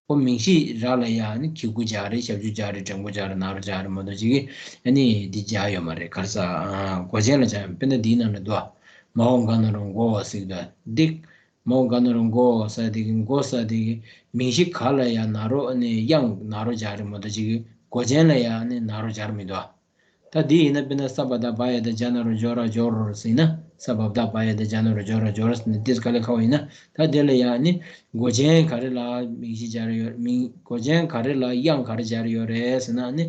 ཁོ་མིང་གཞི་ར་ལ་ཡང་ནི་གི་གུ་སྦྱར་རེད། ཞབས་ཀྱུ་སྦྱར་རེད། འགྲེང་པོ་སྦྱར་རེད། ན་རོ་སྦྱར་རེད་མ་གཏོགས་ཅིག་གིས་ཨ་ནི་འདི་སྦྱར་ཡོད་མ་རེད། ག་རེ་ཟ། ཨ་མགོ་ཅན་ལ་སྦྱར། དཔེར་ན་འདིའི་ནང་ལ་འདུག་མའོ་ག་ན་རོ་མགོ་ཟེར་གྱི་འདུག་འདི་མའོ་ག་ན་རོ་མགོ་ཟེར་དེ་གི་མགོ་ཟེར་དེ་གི་མིང་གཞི་ག་ལ་ཡང་ན་རོ་ཨ་ནི་དབྱངས་ན་རོ་སྦྱར་རེད་མ་གཏོགས་ཅིག་གིས་མགོ་ཅན་ལ་ཡང་ནི་ན་རོ་སྦྱར་མི་འདུག་ད་འདི་ཡིན་ན་དཔེར་ན་ས་བ་བཏགས་སྦ་ཡ་བཏགས་སྦྱ་ན་རོ་སྦྱོ་ར་སྦྱོར་ཟེར་ན། ས་བ་བཏགས་སྦ་ཡ་བཏགས་སྦྱ་ན་རོ་སྦྱོ་ར་སྦྱོར་ཟེར་ན་དེ་ག་ལེ་ཁ་བ་ཡིན་ན། ད་དེ་ལ་ཡང་ནི་མགོ་ཅན་ག་རེ་ལ་མིང་གཞི་སྦྱར་ཡོད། མིང་མགོ་ཅན་ག་རེ་ལ་དབྱངས་ག་རེ་སྦྱར་ཡོད་རེད་ཟེར་ན་ནི།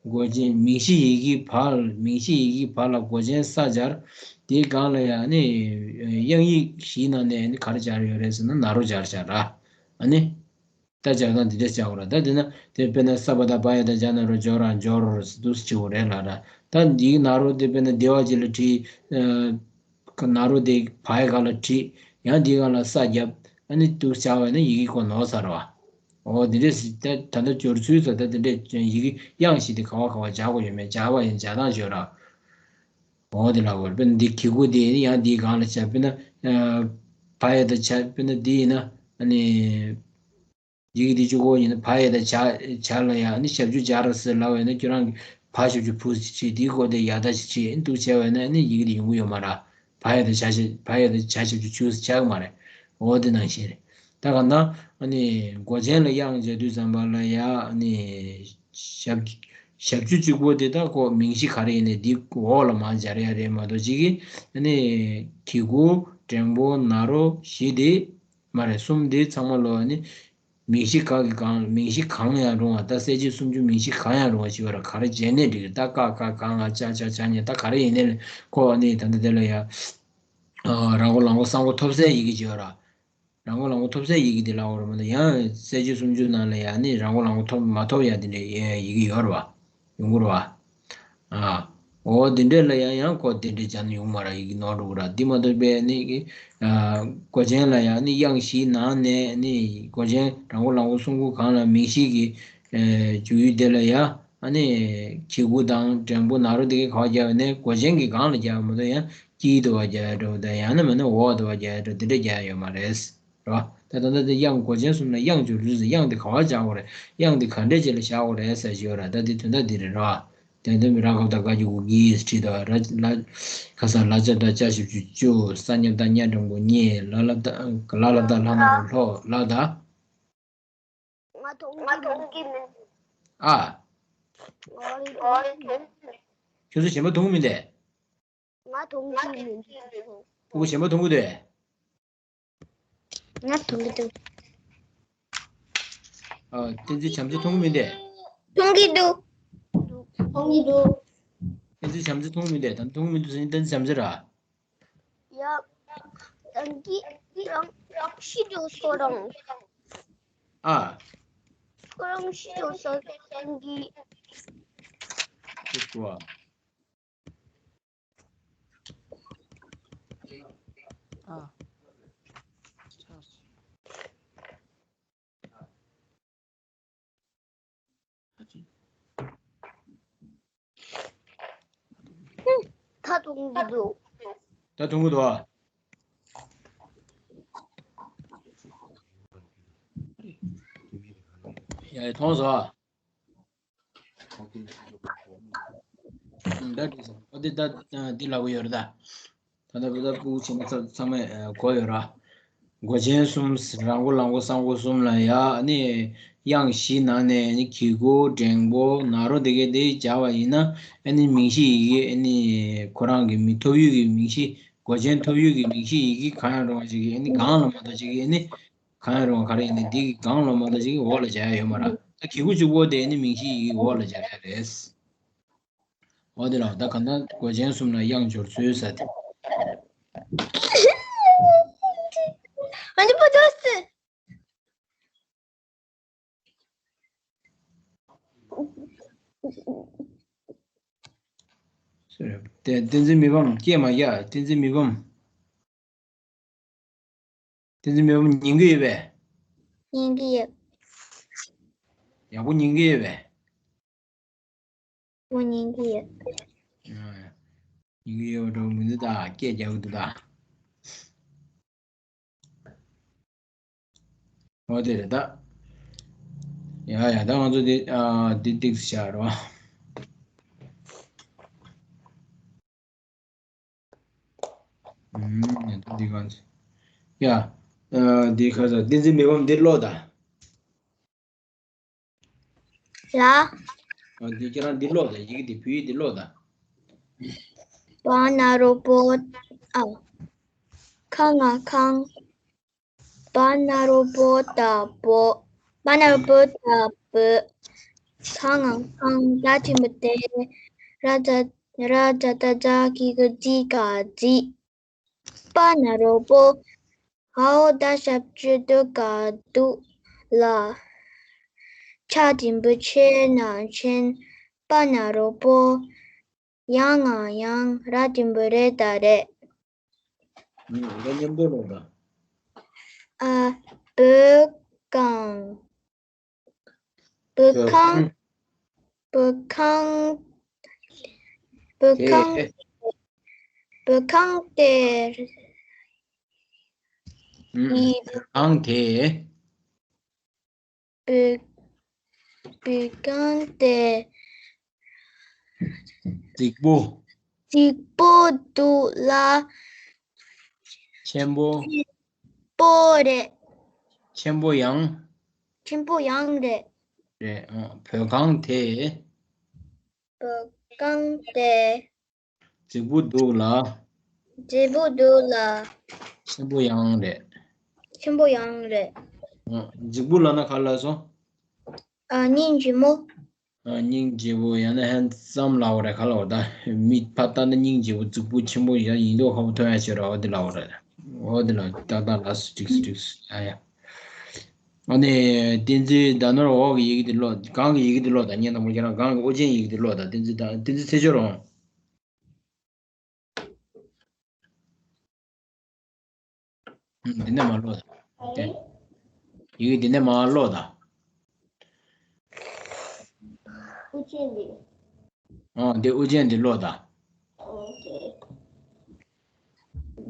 མགོ་ཅན་མིང་གཞི་ཡི་གེ་བ། མིང་གཞི་ཡི་གེ་བ་ལ་མགོ་ཅན་ས་སྦྱར། དེའི་སྒང་ལ་ཡང་ནི་དབྱངས་ཡིག་བཞིའི་ནང་ནས་ནི་ག་རེ་སྦྱར་ཡོད་རེད་ཟེར་ན་ན་རོ་སྦྱར་སྦྱར་ར། ཨ་ནི། ད་སྦྱར་སྟངས་འདི་འདྲ་བྱ་དགོས་ར། ད་དེ་ན་དེ་དཔེར་ན་ས་བ་བཏགས་སྦ་ཡ་བཏགས་སྦྱ་ན་རོ་སྦྱོ་ར་སྦྱོར་འདུག་སེ་བྱེད་དགོས་རེད་ལ་ར། ད་འདིའི་ན་རོ་དེ་དཔེར་ན་སྡེ་བ་གཅིག་ལ་བྲིས། ཨ་ན་རོ་དེ་བ་ཡ་ག་ལ་བྲིས། ཡང་འདིའི་སྒང་ལ་ས་བརྒྱབ། ཨ་ནི་འདུག་སེ་བྱ་བ་ཡིན་ན་ཡི་གེ་ཁོ་ནོར་ཚར་བ། འོ་འདི་འདྲ་སེ་ད་ད་ལྟ་སྦྱོར་ཚུལ་ཟེར་ད་དེ་འདྲ་ཡི་གེ་དབྱངས་བཞི་དེ་ག་བ་ག་བ་སྦྱར་དགོས་ཡོད་མེད་སྦྱར་བ་ཡིན་སྦྱར་སྟངས་བརྗོད་ར། འོ་དེ་ལ་འོ་དཔེར་ན་འདི་གི་གུ་དེ་ཡང་འདིའི་སྒང་ལ་བྱས། དཔེར་ན་ཨ་བ་ཡ་བཏགས་བྱ། དཔེར་ན་འདི་ཡིན་ན་ཨ་ནི། ཡི་གེ་འདི་གཅིག་པོ་ཡིན་ན་བ་ཡ་བཏགས་བྱ། བྱ་ལ་ཡང་ནི་ཞབས་ཀྱུ་སྦྱར་ཟེར་ལབ་པ་ཡིན་ན་ཁྱོད་རང་གིས་བ་ཞབས་ཀྱུ་བུ་ཞེས་བྲིས། འདིའི་སྐོར་དེ་ཡ་བཏགས་ཞེས་བྲིས་འདུག་བྱས་པ་ཡིན་ན་ནི་ཡི་གེ་འདི་ཡོང་གི་ཡོད་མ་རེད། བ་ཡ་བཏགས་བྱ་ཞབས། བ་ཡ་བཏགས་བྱ་ཞབས་ཀྱུ་བྱུ་ཟེར་ཆགས་ཀྱི་མ་རེད། འོ་དེ་ནང་བཞིན་རེད། ད་ག་ན་ཨ་ནི་མགོ་ཅན་ལ་དབྱངས་སྦྱར་དུས་ཙམ་པ་ལ་ཡང་ཨ་ནི་ཞབས་ཞབས་ཀྱུ་གཅིག་པོ་དེ་ད་ཁོ་མིང་གཞི་ག་རེ་ཡིན་ནའི་འདི་འོག་ལ་མར་སྦྱར་ཡ་རེད་མ་གཏོགས་ཅིག་གིས་ཨ་ནི་གི་གུ་འགྲེང་པོ་ན་རོ་བཞི་དེ་མ་རེད། གསུམ་དེ་ཚང་མ་ལོ་ནི་མིང་གཞི་ག་གི་གང་མིང་གཞི་གང་ཡང་རུང་བ། ད་གསལ་བྱེད་སུམ་ཅུ་མིང་གཞི་གང་ཡང་རུང་བ་ཞིག་ཡོད་ར། ག་རེ་བྱས་ནས་འགྲིག་གི་རེད། ད་ཀ་ཁ་ག་ང་ཅ་ཆ་ཇ་ཉ་ད་ག་རེ་ཡིན་ནའི་ཁོ་ནི་ད་ལྟ་དེ་ལ་ཡ་ར་མགོ་ལ་མགོ་ས་མགོ་ཐོབ་སའི་ཡི་གེ་ཅིག་ཡོད་ར། ར་མགོ་ལ་མགོ་ཐོབ་སའི་ཡི་གེ་དེ་ལ་འོ་ར་མ་ད་ཡང་གསལ་བྱེད་སུམ་ཅུ་ནང་ལ་ཡ་ནི་ར་མགོ་ལ་མགོ་ཐོབ་མ་ཐོབ་ཡ་དེ་འདྲའི་ཡི་གེ་ཡོད་ར་བ། ཡོང་གི་རེད་བ། ཨ། འོ་དེ་འདྲས་ལ་ཡང་ཡང་ཁོ་དེ་འདྲས་བྱས་ན་ཡོང་མ་རེད། ཡི་གེ་ནོར་འགྲོ་གི་རེད། འདི་མ་གཏོགས་པའི་ནི་གི་ཨ་མགོ་ཅན་ལ་ཡང་ནི་དབྱངས་བཞིའི་ནང་ནས་ནི་མགོ་ཅན་ར་མགོ་ལ་མགོ་གསུམ་གོ་གང་ལ་མིང་གཞི་གི་ཨ་འཇུག་ཡུལ་དེ་ལ་ཡང་ཨ་ནི་གི་གུ་དང་འགྲེང་པོ་ན་རོ་དེ་གའི་ག་བ་རྒྱག་ནས་མགོ་ཅན་གྱི་སྒང་ལ་རྒྱག་མ་གཏོགས་ཡང་དཀྱིལ་དུ་བ་རྒྱག་ཡ་འགྲོ་དང་ཡང་ན་མིན་ན་འོག་ཏུ་བ་རྒྱག་ཡ་འགྲོ་དེ་འདྲས་རྒྱག་ཡ་ཡོད་མ་རེད། རེད་བ། ད་ད་ལྟ་དེ་དབྱངས་མགོ་ཅན་གསུམ་ལ་དབྱངས་སྦྱོར་དུས་སུ་དབྱངས་དེ་ག་བ་སྦྱར་དགོས་རེད། དབྱངས་དེ་ག་འདྲས་ཅིག་ལ་བཞག་དགོས་རེད་ཟེར་གྱི་ཡོད་ར། ད་དེ་དོན་དག་འདི་རེད་ར། དེ་དོན་མི་ར་ག་བཏགས་རྒ་གི་གུ་གིས་བྲིས་དང་། ར་ལ་ག་ས་ལ་ལྕ་བཏགས་ལྕ་ཞབས་ཀྱུ་ལྕུ། ས་ཉ་བཏགས་སྙ་འགྲེང་བུ་སྙེ། ལ་ལ་བཏགས་ལ་ལ་བཏགས་ལྷ་ན་རོ་ལྷོ་ལ་ད། ང་མཐོང་གི་མི་འདུག་ཨ། ང་མཐོང་གི་མི་འདུག་ཁྱོད་ཚོ་གཞན་པ་མཐོང་གི་མི་འདུག་ང་མཐོང་གི་མི་འདུག་ཕྲུ་གུ་གཞན་པ་མཐོང་གི་འདུག་ང་མཐོང་གི་འདུག་ཨ། བསྟན་འཛིན་བྱམས་བརྩེ་མཐོང་གི་མི་འདུག་མཐོང་གི་འདུག་མཐོང་གི་འདུག་བསྟན་འཛིན་བྱམས་བརྩེ་མཐོང་གི་མི་འདུག་ད་མཐོང་གི་མི་འདུག་ཟེར་ན་བསྟན་འཛིན་བྱམས་བརྩེ་ར། ཡ། ད་གི་རང་རང་ཤི་འགྲོ་སོ་རང་། ཨ། ཁོ་རང་ཤི་འགྲོ་སོ་རང་གི། ཤི་འགྲོ་ཨ། ཨ། ཆགས་སོང་། ད་མཐོང་གི་འདུག་ད་མཐོང་གི་འདུག་ཨ། ཡ་ཡ་མཐོང་སོང་ཨ། ད་འགྲིག་སོང་། ཨ་འདི་ད་འདི་ལབ་གི་ཡོད་རེད་ད། ད་ལྟ་བོད་ཟླ་ཕྲུ་གུ་ཆེན་པོ་ཚང་ཚང་མས་གོ་ཡོད་ར། མགོ་ཅན་གསུམ། ར་མགོ་ལ་མགོ་ས་མགོ་གསུམ་ལ་ཡ། ཨ་ནི་དབྱངས་བཞི་ནང་ནས་ཨ་ནི་གི་གུ་འགྲེང་བུ་ན་རོ་དེ་གའི་དེ་སྦྱར་བ་ཡིན་ན། ཨ་ནི་མིང་གཞི་ཡི་གེ་ཨ་ནི་ཁོ་རང་གི་མི་ཐོབ་ཡུལ་གྱི་མིང་གཞི། མགོ་ཅན་ཐོབ་ཡུལ་གྱི་མིང་གཞི་ཡི་གེ་གང་ཡང་རུང་བ་ཞིག་གི་ཨ་ནི་སྒང་ལ་མ་གཏོགས་ཅིག་གི་ཨ་ནི། གང་ཡང་རུང་བ་ག་རེ་ཡིན་ནའི་འདི་གི་སྒང་ལ་མ་གཏོགས་ཅིག་གི་འོག་ལ་སྦྱར་ཡ་ཡོད་མ་རེད། ད་གི་གུ་གཅིག་པོ་དེ་ནི་མིང་གཞི་ཡི་གེ་འོག་ལ་སྦྱར་ཡ་རེད། འོ་དེ་ལ་ད་ག་ན་མགོ་ཅན་གསུམ་ལ་དབྱངས་སྦྱོར་ཚུལ་ཟེར་ཏེ། ཨ་ནི་པོ་ཏོ་སི། བསྟན་འཛིན་མི་ཕམ་སྐད་མ་རྒྱག་བསྟན་འཛིན་མི་ཕམ། བསྟན་འཛིན་མི་ཕམ་ཉན་གྱི་ཡོད་པས། ཉན་གྱི་ཡོད། ཡག་པོ་ཉན་གྱི་ཡོད་པས། ཡག་པོ་ཉན་གྱི་ཡོད། ཉན་གྱི་ཡོད་འགྲོ་མི་འདུག་ད་སྐད་རྒྱག་གི་འདུག་ད། འོ་དེ་རེད་ད། ཡ་ཡ་ད་ང་ཚོ་འདི་ཨ་འདི་ཏིག་ཙམ་བཞག་རོགས། ཨུམ་ཡ་ད་འདི་གང་ཡ། ཨ་འདི་ཁ་ས་བསྟན་འཛིན་མི་ཕམ་འདི་ཀློག་ད། ལ། ཨ་འདི་ཁྱེད་རང་འདི་ཀློག་ད། ཡི་གེ་འདི་བོད་ཡིག་འདི་ཀློག་ད། པ་ན་རོ་པོ། ཨ། ཁ་ང་ཁང་། པ་ན་རོ་པོ་ད་པོ། པ་ན་རོ་པོ་ད་པོ། ཁ་ང་ཁང་། ད་ཆེན་པོ་དེ། ར་ཛ་ར་ཛ་ད་ཛ་གི་གུ་ཛི་ག་ཛི། པ་ན་རོ་པོ། འའོ་ད་ཞབས་ཀྱུ་དུ་ག་དུ་ལ། ཆ་འགྲེང་བུ་ཆེ་ན་ཆེན། པ་ན་རོ་པོ། ཡ་ང་ཡང་། ར་འགྲེང་བུ་རེ་ད་རེད། ཨུམ་ད་མཉམ་དུ་ཀློག་ད། ཨ། བོད་ཁང་། བོད་ཁང་། བོད་ཁང་། བོད་ཁང་། བོད་ཁང་དེ། ཨུམ་ཡི། བོད་ཁང་དེ། བོད། བོད་ཁང་དེ། རྫིག་པོ། རྫིག་པོ་འདུག་ལ། ཆེན་པོ། པོ་རེད། ཆེན་པོ་ཡང་། ཆེན་པོ་ཡང་རེད། རེད། ཨ། བོད་ཁང་དེ། བོད་ཁང་དེ། རྫིག་པོ་འདུག་ལ། རྫིག་པོ་འདུག་ལ། ཆེན་པོ་ཡང་རེད། ཆེན་པོ་ཡང་རེད། ཨ། རྫིག་པོ་ལབ་ན་ག་ལབ་སོང་། ཨ། སྙིང་རྗེ་མོ། ཨ། སྙིང་རྗེ་པོ་ཡང་ན་ཧན་སམ་ལབ་པ་རེད། ག་ལབ་པ་ད། མི་ཕར་ལྟ་ན་སྙིང་རྗེ་པོ། རྫིག་པོ་ཆེན་པོ་ཡང་ཡིན་མདོག་ཁ་པོ་མཐོང་ཡ་ཆེ་ར་བ་དེ་ལབ་པ་རེད། འོ་དེ་ལ་ཏག་ཏག་ལ་སུ་འགྲིག་སུ་འགྲིག་སུ། ཨ་ཡ། ཨ་ནི་བསྟན་འཛིན་ཟླ་ནོར་འོག་གི་ཡི་གེ་དེ་ཀློག་སྒང་གི་ཡི་གེ་དེ་ཀློག་ད། ངས་དང་པོ་ཁྱེད་རང་སྒང་གི་ཨོ་རྒྱན་ཡི་གེ་དེ་ཀློག་ད། བསྟན་འཛིན་ད་བསྟན་འཛིན་ཚེ་མཆོག་རང་། ཨུམ། འདི་ནས་མར་ཀློག་ད། དེ། ཡི་གེ་འདི་ནས་མར་ཀློག་ད། ཨོ་རྒྱན་འདི། ཨ། འདི་ཨོ་རྒྱན་འདི་ཀློག་ད། ཨོ་ཁེ།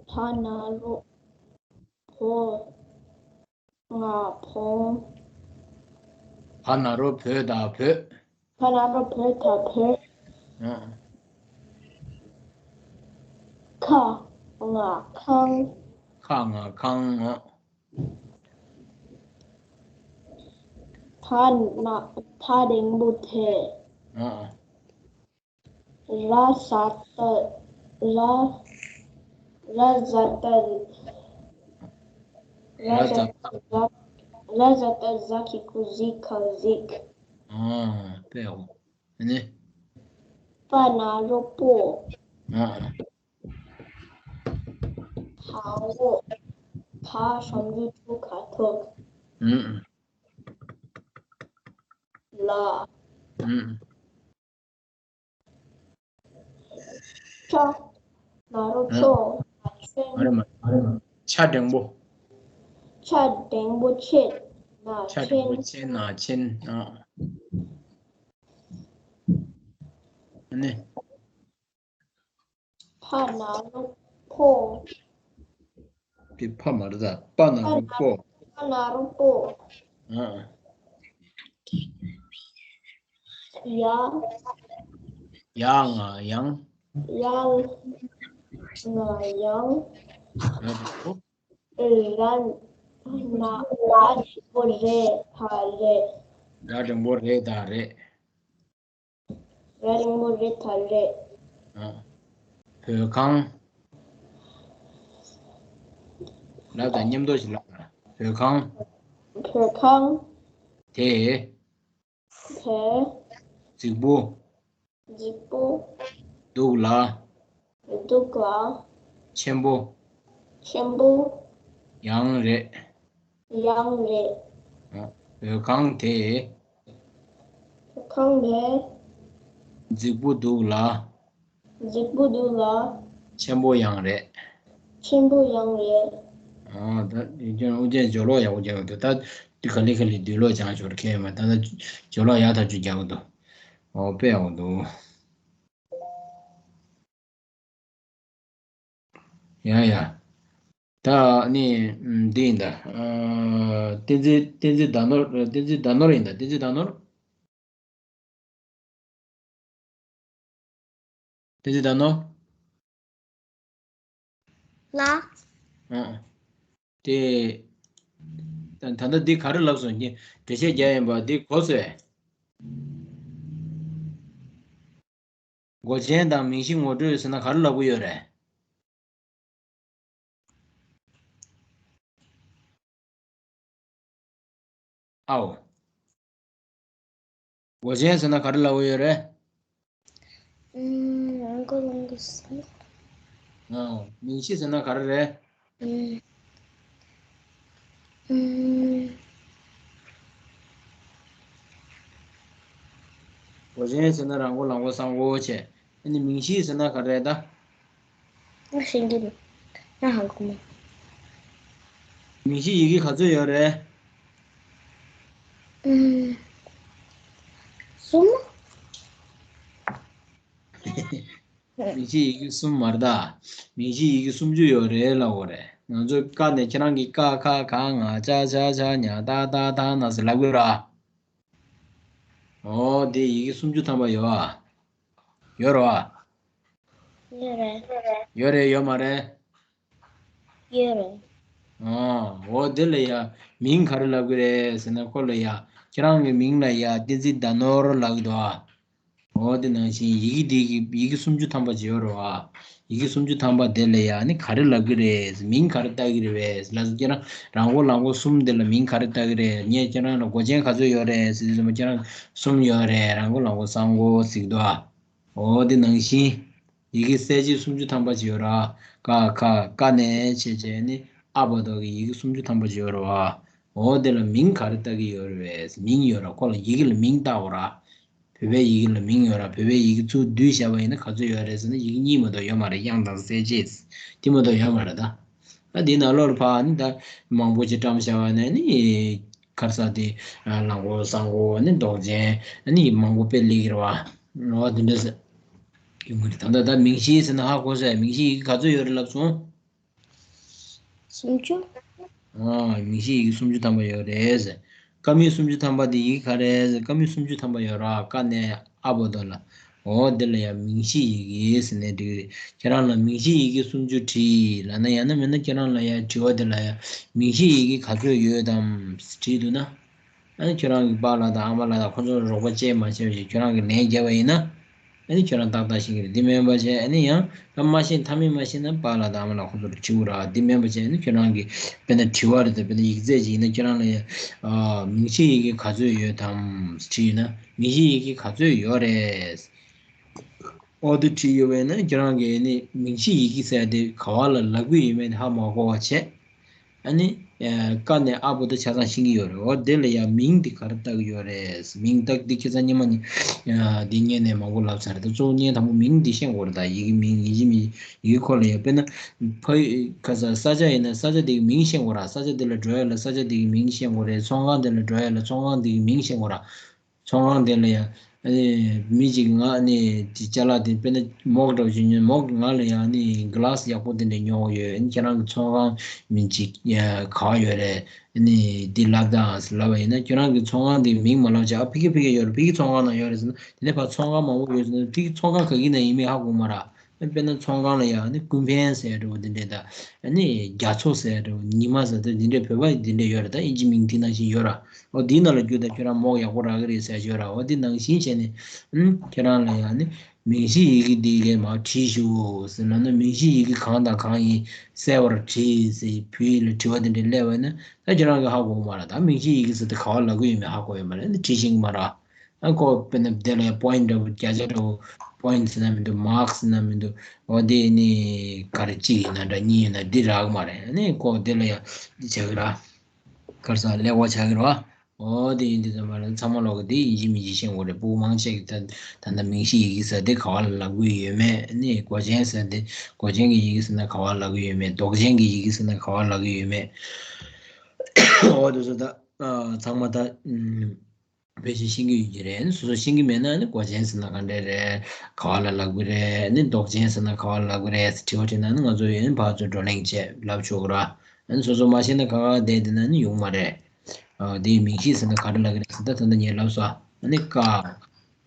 བ་ན་རོ། བོ། ང་བོང་། བ་ན་རོ་བོ་ད་བོད། བ་ན་རོ་བོ་ད་བོད། ཨ། ཁ་ང་ཁང་། ཁ་ང་ཁང་། ཨ། ད་ན་ད་འགྲེང་བུ་དེ། ཨ། ར་ཟ་ཏ་ར། ར་ཟ་ཏ་རི། ར་ཟ་ཏ་ར། ར་ཟ་ཏ་ཟ་གི་གུ་ཟི་ག་གཟིག། ཨ། དཔེ་འོ། ཨ་ནི། པ་ན་རོ་པོ། ཨ། ད་འོ། ད་ཞབས་ཀྱུ་ཏུ་ག་ཐུག། ཨུམ། ལ། ཨུམ། ཅ། ན་རོ་ཅོ། ན་ཆེན། མ་རེད་མ་རེད་མ་རེད་མ། ཆ་འགྲེང་པོ། ཆ་འགྲེང་པོ་ཆེ་ན་ཆ་འགྲེང་པོ་ཆེན། ཆེ་ན་ཆེན། ཨ། ཨ་ནི། ཕ་ན་རོ་ཕོ། དེ་ཕ་མ་རེད་ད། པ་ན་རོ་པོ། པ་ན་རོ་པོ། ཨ། ཡ། ཡ་ང་ཡང་། ཡ་ང་ཡང་། ཡ་ང་ཡང་། ར་ན་ར་འགྲེང་པོ་རེ་ད་རེད། ར་འགྲེང་པོ་རེ་ད་རེད། ར་འགྲེང་པོ་རེ་ད་རེད། ཨ། བོད་ཁང་། ལབ་དང་མཉམ་དུ་ཞིག་ལབ་དང་། བོད་ཁང་། བོད་ཁང་། དེ། དེ། རྫིག་པོ། རྫིག་པོ། འདུག་ལ། འདུག་ལ། ཆེན་པོ། ཆེན་པོ། ཡང་རེད། ཡང་རེད། ཨ། བོད་ཁང་དེ། བོད་ཁང་དེ། རྫིག་པོ་འདུག་ལ། རྫིག་པོ་འདུག་ལ། ཆེན་པོ་ཡང་རེད། ཆེན་པོ་ཡང་རེད། ཨ། ད་ཨུ་རྒྱན་སྦྱོར་ཀློག་ཡག་པོ་རྒྱག་གི་འདུག་ད་འདི་ག་ལེ་ག་ལེ་འདུག་ཀློག་སྦྱང་ཞོར་ཁེལ་མ། ད་ད་སྦྱོར་ཀློག་ཡག་ཐག་ཆོད་རྒྱག་གི་འདུག་ཨོ། དཔེ་ཡག་པོ་འདུག་ཡ་ཡ། ད་ནི་འདི་ཡིན་ད། ཨ། བསྟན་འཛིན། བསྟན་འཛིན་ཟླ་ནོར། བསྟན་འཛིན་ཟླ་ནོར་ཡིན་ད། བསྟན་འཛིན་ཟླ་ནོར། བསྟན་འཛིན་ཟླ་ནོར། ལ། ཨ། དེ། ད་ད་ལྟ་འདི་ག་རེ་ལབ་སོང་། ངས་འགྲེལ་བཤད་རྒྱག་ཡིན་པ་འདི་གོ་སོང་ངས། མགོ་ཅན་དང་མིང་གཞི་ངོ་སྤྲོད་ཟེར་ན་ག་རེ་ལབ་ཀྱི་ཡོད་རེད། ཨའོ། མགོ་ཅན་ཟེར་ན་ག་རེ་ལབ་ཀྱི་ཡོད་རེད། ཨུམ། རང་མགོ་ལོང་གི་སོང་། ཨའོ། མིང་གཞི་ཟེར་ན་ག་རེ་རེད། ཨུམ། ཨུམ། མགོ་ཅན་ཟེར་ན་རང་མགོ་ལང་མགོ་གསང་མགོ་བྱས། ཨ་ནི་མིང་གཞི་ཟེར་ན་ག་རེ་རེད་ད། ང་ཤེས་ཀྱི་མེད། ང་ཧ་གོ་མེད། མིང་གཞི་ཡི་གེ་ག་ཚོད་ཡོད་རེད། ཨུམ། གསུམ། མིང་གཞི་ཡི་གེ་གསུམ་མ་རེད་ད། མིང་གཞི་ཡི་གེ་སུམ་ཅུ་ཡོད་རེད་ལབ་དགོས་རེད། ང་ཚོས་ཀ་ནས་ཁྱེད་རང་གིས་ཀ་ཁ་ག་ང་ཅ་ཆ་ཇ་ཉ་ཏ་ད་ཐ་ན་ཟེར་ལབ་དགོས་ར། ཨོ། དེ་ཡི་གེ་སུམ་ཅུ་ཐམ་པ་ཡོད་ཨ། ཡོད་རེད་བ། ཡོད་རེད། ཡོད་རེད་ཡོད་མ་རེད། ཡོད་རེད། ཨོ། འོ་དེ་ལ་ཡ་མིང་ག་རེ་ལབ་ཀྱི་རེད་ཟེར་ན། ཁོ་ལ་ཡ་ཁྱེད་རང་གི་མིང་ལ་ཡ་བསྟན་འཛིན་ཟླ་ནོར་ལབ་ཀྱི་འདུག་ཨ། འོ་དེ་ནང་བཞིན་ཡི་གེ་འདི་གི་ཡི་གེ་སུམ་ཅུ་ཐམ་པ་ཅིག་ཡོད་རེད་བ། ཡི་གེ་སུམ་ཅུ་ཐམ་པ་དེ་ལ་ཡ་ནི་ག་རེ་ལབ་ཀྱི་རེད། མིང་ག་རེ་བཏགས་ཀྱི་རེད་པས་ལབ་སོང་། ཁྱེད་རང་རང་མགོ་ལང་མགོ་གསུམ་དེ་ལ་མིང་ག་རེ་བཏགས་ཀྱི་རེད། ངས་ཁྱེད་རང་ལ་མགོ་ཅན་ག་ཚོད་ཡོད་རེད་ཟེར་དུས་ཙམ་པ་ཁྱེད་རང་གསུམ་ཡོད་རེད། རང་མགོ་ལང་མགོ་གསང་མགོ་ཟེར་གྱི་འདུག་ཨ། འོ་དེ་ནང་བཞིན་ཡི་གེ་གསལ་བྱེད་སུམ་ཅུ་ཐམ་པ་ཅིག་ཡོད་ར། ཀ་ཁ་ཀ་ནས་བྱས་བྱས་ནི་ཨ་བར་དུ་གི་ཡི་གེ་སུམ་ཅུ་ཐམ་པ་ཅིག་ཡོད་ར་བ། འོ་དེ་ལ་མིང་ག་རེ་བཏགས་ཀྱི་ཡོད་རེད་པས། མིང་ཡོད་ར། ཁོ་ལ་ཡི་གེ་ལ་མིང་བཏགས་དགོས་ར། བོད་པའི་ཡི་གེ་ལ་མིང་ཡོད་ར། བོད་པའི་ཡི་གེ་ཚུར་བསྡུས་བཞག་པ་ཡིན་ན་ག་ཚོད་ཡོད་རེད་ཟེར་ན། ཡི་གེ་གཉིས་མ་གཏོགས་ཡོད་མ་རེད། དབྱངས་དང་གསལ་བྱེད་དེ་མ་གཏོགས་ཡོད་མ་རེད་ད། ད་འདི་ནང་ལོགས་ལ་ཕར་ནི་ད་མང་པོ་ཅིག་བཀྲམ་བཞག་པ་ནས་ནི། ག་རེ་ཟེར་དེ། ལང་མགོ་གསང་མགོ་ནི་མདོག་ཅན་ནི་མང་པོ་དཔེ་ལེགས་རེད་བ། འོ་དེ་འདྲ་ཟེར། ཡོང་གི་རེད། ད་ལྟ་ད་མིང་གཞི་ཟེར་ན་ཧ་གོ་སོང་། མིང་གཞི་ཡི་གེ་ག་ཚོད་ཡོད་རེད་ལབ་སོང་། སུམ་ཅུ། ཨ། མིང་གཞི་ཡི་གེ་སུམ་ཅུ་ཐམ་པ་ཡོད་རེད་ཟེར། ཀ་མད་སུམ་ཅུ་ཐམ་པ་དེ་ཡི་གེ་ག་རེ་ཟེར། ཀ་མད་སུམ་ཅུ་ཐམ་པ་ཡོད་ར། ཀ་ནས་ཨ་བར་དུ་ལ། འོ་དེ་ལ་ཡ་མིང་གཞི་ཡི་གེ་ཟེར་ནས་འགྲིག་གི་རེད། ཁྱེད་རང་ལ་མིང་གཞི་ཡི་གེ་སུམ་ཅུ་བྲིས་ལབ་ན། ཡང་ན་མིན་ན་ཁྱེད་རང་ལ་ཡ་དྲི་བ་དེ་ལ་ཡ་མིང་གཞི་ཡི་གེ་ག་ཚོད་ཡོད་དམ་བྲིས་འདུག་ན། ཨ་ནི་ཁྱེད་རང་གི་པཱ་ལགས་དང་ཨ་མ་ལགས་དང་ཁོང་ཚོར་རོགས་པ་བྱས་མ་བྱས་པ་ཞིག་ཁྱེད་རང་གིས་ལན་བརྒྱབ་པ་ཡིན་ན། ཨ་ནི་ཁྱེད་རང་ཏག་ཏག་ཤེས་ཀྱི་རེད། འདི་མིན་པ་བྱས་ཨ་ནི་ཡང་ད་མ་ཤེས། མཐའ་མེད་མ་ཤེས་ན་པཱ་ལགས་དང་ཨ་མ་ལགས་ཁོང་ཚོར་དྲི་དགོས་ར། འདི་མིན་པ་བྱས་ཨ་ནི་ཁྱེད་རང་གི་དཔེར་ན་དྲི་བ་རེད་དེ། དཔེར་ན་ཡིག་ཚད་ཅིག་ཡིན་ན་ཁྱེད་རང་ལ་ཡ། ཨ། མིང་གཞི་ཡི་གེ་ག་ཚོད་ཡོད་དམ་བྲིས་ཡོད་ན། མིང་གཞི་ཡི་གེ་ག་ཚོད་ཡོད་རེད། ཨོ་དེ་བྲིས་ཡོད་པས་ན་ཁྱེད་རང་གིས་ནི་མིང་གཞི་ཡི་གེ་ཟེར་དེ་ག་བ་ལ་ལབ་ཀྱི་ཡོད་མེད་ཧ་མ་གོ་བ་བྱས། ཨ་ནི་ ཀ་ནས་ཨ་བར་དུ་ཆ་ཚང་ཤེས་ཀྱི་ཡོད་རེད། འོ་དེ་ལ་ཡང་མིང་འདི་ག་རེ་བཏགས་ཀྱི་ཡོད་རེད། མིང་བཏགས་འདི་ཁྱེད་ཚང་སྔོན་མ་ནས་འདི་སྔོན་ནས་མང་པོ་ལབ་ཚར་རེད། ད་གཙོ་བོ་སྔོན་དང་པོ་མིང་འདི་ཤེས་དགོས་རེད། ད་ཡི་གེ་མིང་ཡིན་གཅིག་མིན་ཡི་གེ་ཁོ་ལ་ཡང་དཔེར་ན་ཕ་ཡུལ་ག་ས་ས་ཆ་ཡིན་ན་ས་ཆ་དེ་གི་མིང་ཤེས་དགོས་ར། ས་ཆ་དེ་ལ་འགྲོ་ཡ་ལ་ས་ཆ་དེ་གི་མིང་ཤེས་དགོས་རེད། ཚོང་ཁང་དེ་ལ་འགྲོ་ཡ་ལ་ཚོང་ཁང་དེ་གི་མིང་ཤེས་དགོས་ར། ཚོང་ཁང་དེ་ལ་ཡང་ཨ་ནི་མི་གཅིག་ང་ནི་དེ་ཅ་ལག་དེ་དཔེར་ན་མོག་འདྲ་བོ་ཞིག་ཉོས། མོག་གི་ང་ལ་ཡང་ནི་གི་ལ་སི་ཡག་པོ་དེ་འདྲ་ཉོ་དགོས་ཡོད། ཨ་ནི་ཁྱེད་རང་གི་ཚོང་ཁང་མིང་ཅིག་ག་བ་ཡོད་རེད། ཨ་ནི་དེ་ལབ་དང་ལབ་པ་ཡིན་ན་ཁྱེད་རང་གི་ཚོང་ཁང་དེ་མིང་མ་ལབ་བྱས། ཨ་ཕ་གི་ཕ་གི་ཡོད་རེད། ཕ་གི་ཚོང་ཁང་ནང་ཡོད་རེད་ཟེར་ན། དེ་ནས་ཕར་ཚོང་ཁང་མང་པོ་ཡོད་ཟེར་ན་ཕ་གི་ཚོང་ཁང་ག་གི་ནང་ཡིན་མིན་ཧ་གོ་མ་ར། དཔེར་ན་ཚོང་ཁང་ལ་ཡང་ནི་ཀུན་ཕན་ཟེར་འདྲ་བོ་འདི་འདྲས་དང་། ཨ་ནི་རྒྱ་མཚོ་ཟེར་འདྲ་བོ། ཉི་མ་ཟེར་འདྲ་འདི་འདྲས་བོད་པ་འདི་འདྲས་ཡོད་རེད། ད་ཨིན་ཇི་མིང་འདི་ནང་བཞིན་ཡོད་ར། འོ་འདིའི་ནང་ལ་བརྒྱུད་དང་ཁྱོད་རང་མོག་ཡག་པོ་རག་གི་རེད་ཟེར་ཡོད་ར། འོ་འདི་ནང་བཞིན་བྱས་ནས་ཨུམ་ཁྱེད་རང་ལ་ཡང་ནི་མིང་གཞི་ཡི་གེ་འདི་ལས་མར་བྲིས་ཞུ་ཟེར་ལབ་ན། མིང་གཞི་ཡི་གེ་གང་དང་གང་ཡིན་གསལ་བར་བྲིས་ཟེར་བོད་ཡིག་ལ་དྲི་བ་འདི་འདྲས་སླེབས་པ་ཡིན་ན་ད་ཁྱེད་རང་གིས་ཧ་གོ་གི་མ་ར། ད་མིང་གཞི་ཡི་གེ་ཟེར་དེ་ག་བ་ལབ་གི་ཡོད་མེད་ཧ་གོ་ཡོད་མ་རེད། འདི་བྲིས་ཤེས་ཀྱི་མ་ར། ཨ་ཁོ་དཔེར་ན་དེ་ལ་ཡང་པོ་ཡིན་འདྲ་བོ་བརྒྱ་ཆ་འདྲ་བོ་པོ་ཡིན་ཟེར་ན་མི་འདུག་མཱརཀ་ཟེར་ན་མི་འདུག་འོ་དེ་ནི་ག་རེ་གཅིག་ཡིན་ན་འདྲ་གཉིས་ཡིན་ན་འདི་རག་གི་མ་རེད། ཨ་ནི་ཁོ་དེ་ལ་ཡང་འདི་བྱ་གི་ར། ག་རེ་ཟ་ཀླད་ཀོར་བྱ་གི་ར། འོ་དེ་ཡིན་དུས་ཙམ་པ་ལ་ཚང་མ་ལོག་གི་དེ་ཡིན་གཅིག་མིན་གཅིག་ཤེས་དགོས་རེད། སྤུ་གུ་མང་ཆེ་གི་ད་ད་ལྟ་མིང་གཞི་ཡི་གེ་ཟེར་དེ་ག་བ་ལ་ལབ་གི་ཡོད་མེད། ཨ་ནི་མགོ་ཅན་ཟེར་དེ་མགོ་ཅན་གྱི་ཡི་གེ་ཟེར་ན་ག་བ་ལབ་གི་ཡོད་མེད། འདོགས་ཅན་གྱི་ཡི་གེ་ཟེར་ན་ག་བ་ལབ་གི་ཡོད་མེད། འོ་དེ་ཚོ་ད་ཚང་མ་ད། བེད་སྤྱོད་ཤེས་ཀྱི་ཡོད་ཀྱི་རེད། སོ་སོ་ཤེས་ཀྱི་མེད་ན་ནི་མགོ་ཅན་ཟེར་ན་ག་འདྲས་རེད། ག་བ་ལ་ལབ་གི་རེད། ནི་འདོགས་ཅན་ཟེར་ན་ག་བ་ལ་ལབ་གི་རེད་ཟེར་དྲི་བ་དྲིས་ན་ནི་ང་ཚོ་ཡོད་ནི་ཕར་ཚུར་བགྲོ་གླེང་བྱས་ལབ་ཆོག་གི་ར། ནི་སོ་སོ་མ་ཤེས་ན་ག་བ་བསྡད་བསྡད་ན་ནི་ཡོང་མ་རེད། ཨ་དེའི་མིང་གཞི་ཟེར་ན་ག་རེ་ལབ་གི་རེད་ཟེར། ད་ད་ལྟ་ངས་ལབ་སོང་། ཨ་ནི་ཀ་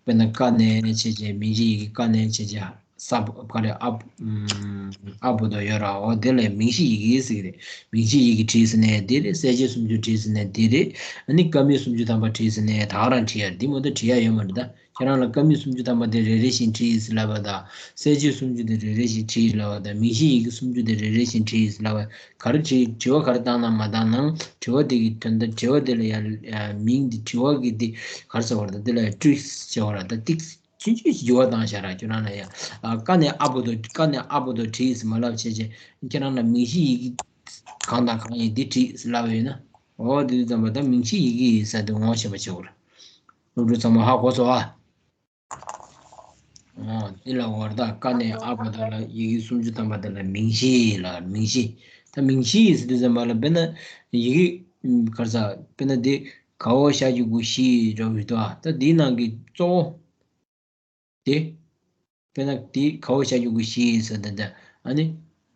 དཔེར་ན་ཀ་ནས་བྱས་བྱས་མིང་གཞི་ཡི་གེ་ཀ་ནས་བྱས་བྱས་ས་བ་ག་རེ་ཨ་ཨ་བར་དུ་ཡོད་ར། འོ་དེ་ལ་མིང་གཞི་ཡི་གེ་ཟེར་གི་རེད། མིང་གཞི་ཡི་གེ་བྲིས་ཟེར་ནས་དེ་རེད། གསལ་བྱེད་སུམ་ཅུ་བྲིས་ཟེར་ནས་དེ་རེད། ཨ་ནི་ཀ་མད་སུམ་ཅུ་ཐམ་པ་བྲིས་ཟེར་ནས་ད་ག་རང་བྲིས་ཡ་རེད། འདི་མ་གཏོགས་བྲིས་ཡ་ཡོད་མ་རེད། ད་ཁྱེད་རང་ལ་ཀ་མད་སུམ་ཅུ་ཐམ་པ་དེ་རེ་རེ་བཞིན་བྲིས་ཟེར་ལབ་པ་དང་། གསལ་བྱེད་སུམ་ཅུ་དེ་རེ་རེ་བཞིན་བྲིས་ལབ་པ་དང་། མིང་གཞི་ཡི་གེ་སུམ་ཅུ་དེ་རེ་རེ་བཞིན་བྲིས་ལབ་པ། ག་རེ་བྲིས། དྲི་བ་ག་རེ་བཏང་ན་མ་བཏང་ན། དྲི་བ་དེ་གི་དོན་དག་དྲི་བ་དེ་ལ་ཡང་མིང་དེ་དྲི་བ་གི་དེ་ག་རེ་ཟེར་བ་རེད། ད་དེ་ལ་ཡང་ཀྲིག་ཟེར་བ་རེད། ད་ཏིག་ཆུང་ཆུང་ཞིག་འགྱུར་བ་བཏང་བཞག་ར། ཁྱོད་རང་ལ་ཡང་ཀ་ནས་ཨ་བར་དུ་ཀ་ནས་ཨ་བར་དུ་བྲིས་ཟེར་མ་ལབ་བྱས་བྱས། ཁྱེད་རང་ལ་མིང་གཞི་ཡི་གེ་གང་དང་གང་ཡིན་འདི་བྲིས་ཟེར་ལབ་ཡོད་ན། འོ་དེ་དུས་ཙམ་པ་ད་མིང་གཞི་ཡི་གེ་ཡིན་ས་དེ་ངོ་ཤེས་པ་བྱེད་དགོས་རེད། སློབ་ཕྲུག་ཚང་མ་ཧ་གོ་སོང་ཨ། འོ་འདི་ལ་འོ་ད་ཀ་ནས་ཨ་བར་དུ་ལ་ཡི་གེ་སུམ་ཅུ་ཐམ་པ་དེ་ལ་མིང་གཞི་ལ་མིང་གཞི། ད་མིང་གཞི་ཟེར་དུས་ཙམ་པ་ལ་དཔེར་ན་ཡི་གེ་ག་རེ་ཟ། དཔེར་ན་འདི་ག་འོག་ཞ་གི་གུ་ཞི་འདྲ་བོ་ཞིག་འདུག་ཨ། ད་འདིའི་ནང་གི་གཙོ་བོ་དེ། དཔེར་ན་དེ་ག་འོག་ཞ་གི་གུ་ཞི་ཟེར་ད་ད། ཨ་ནི་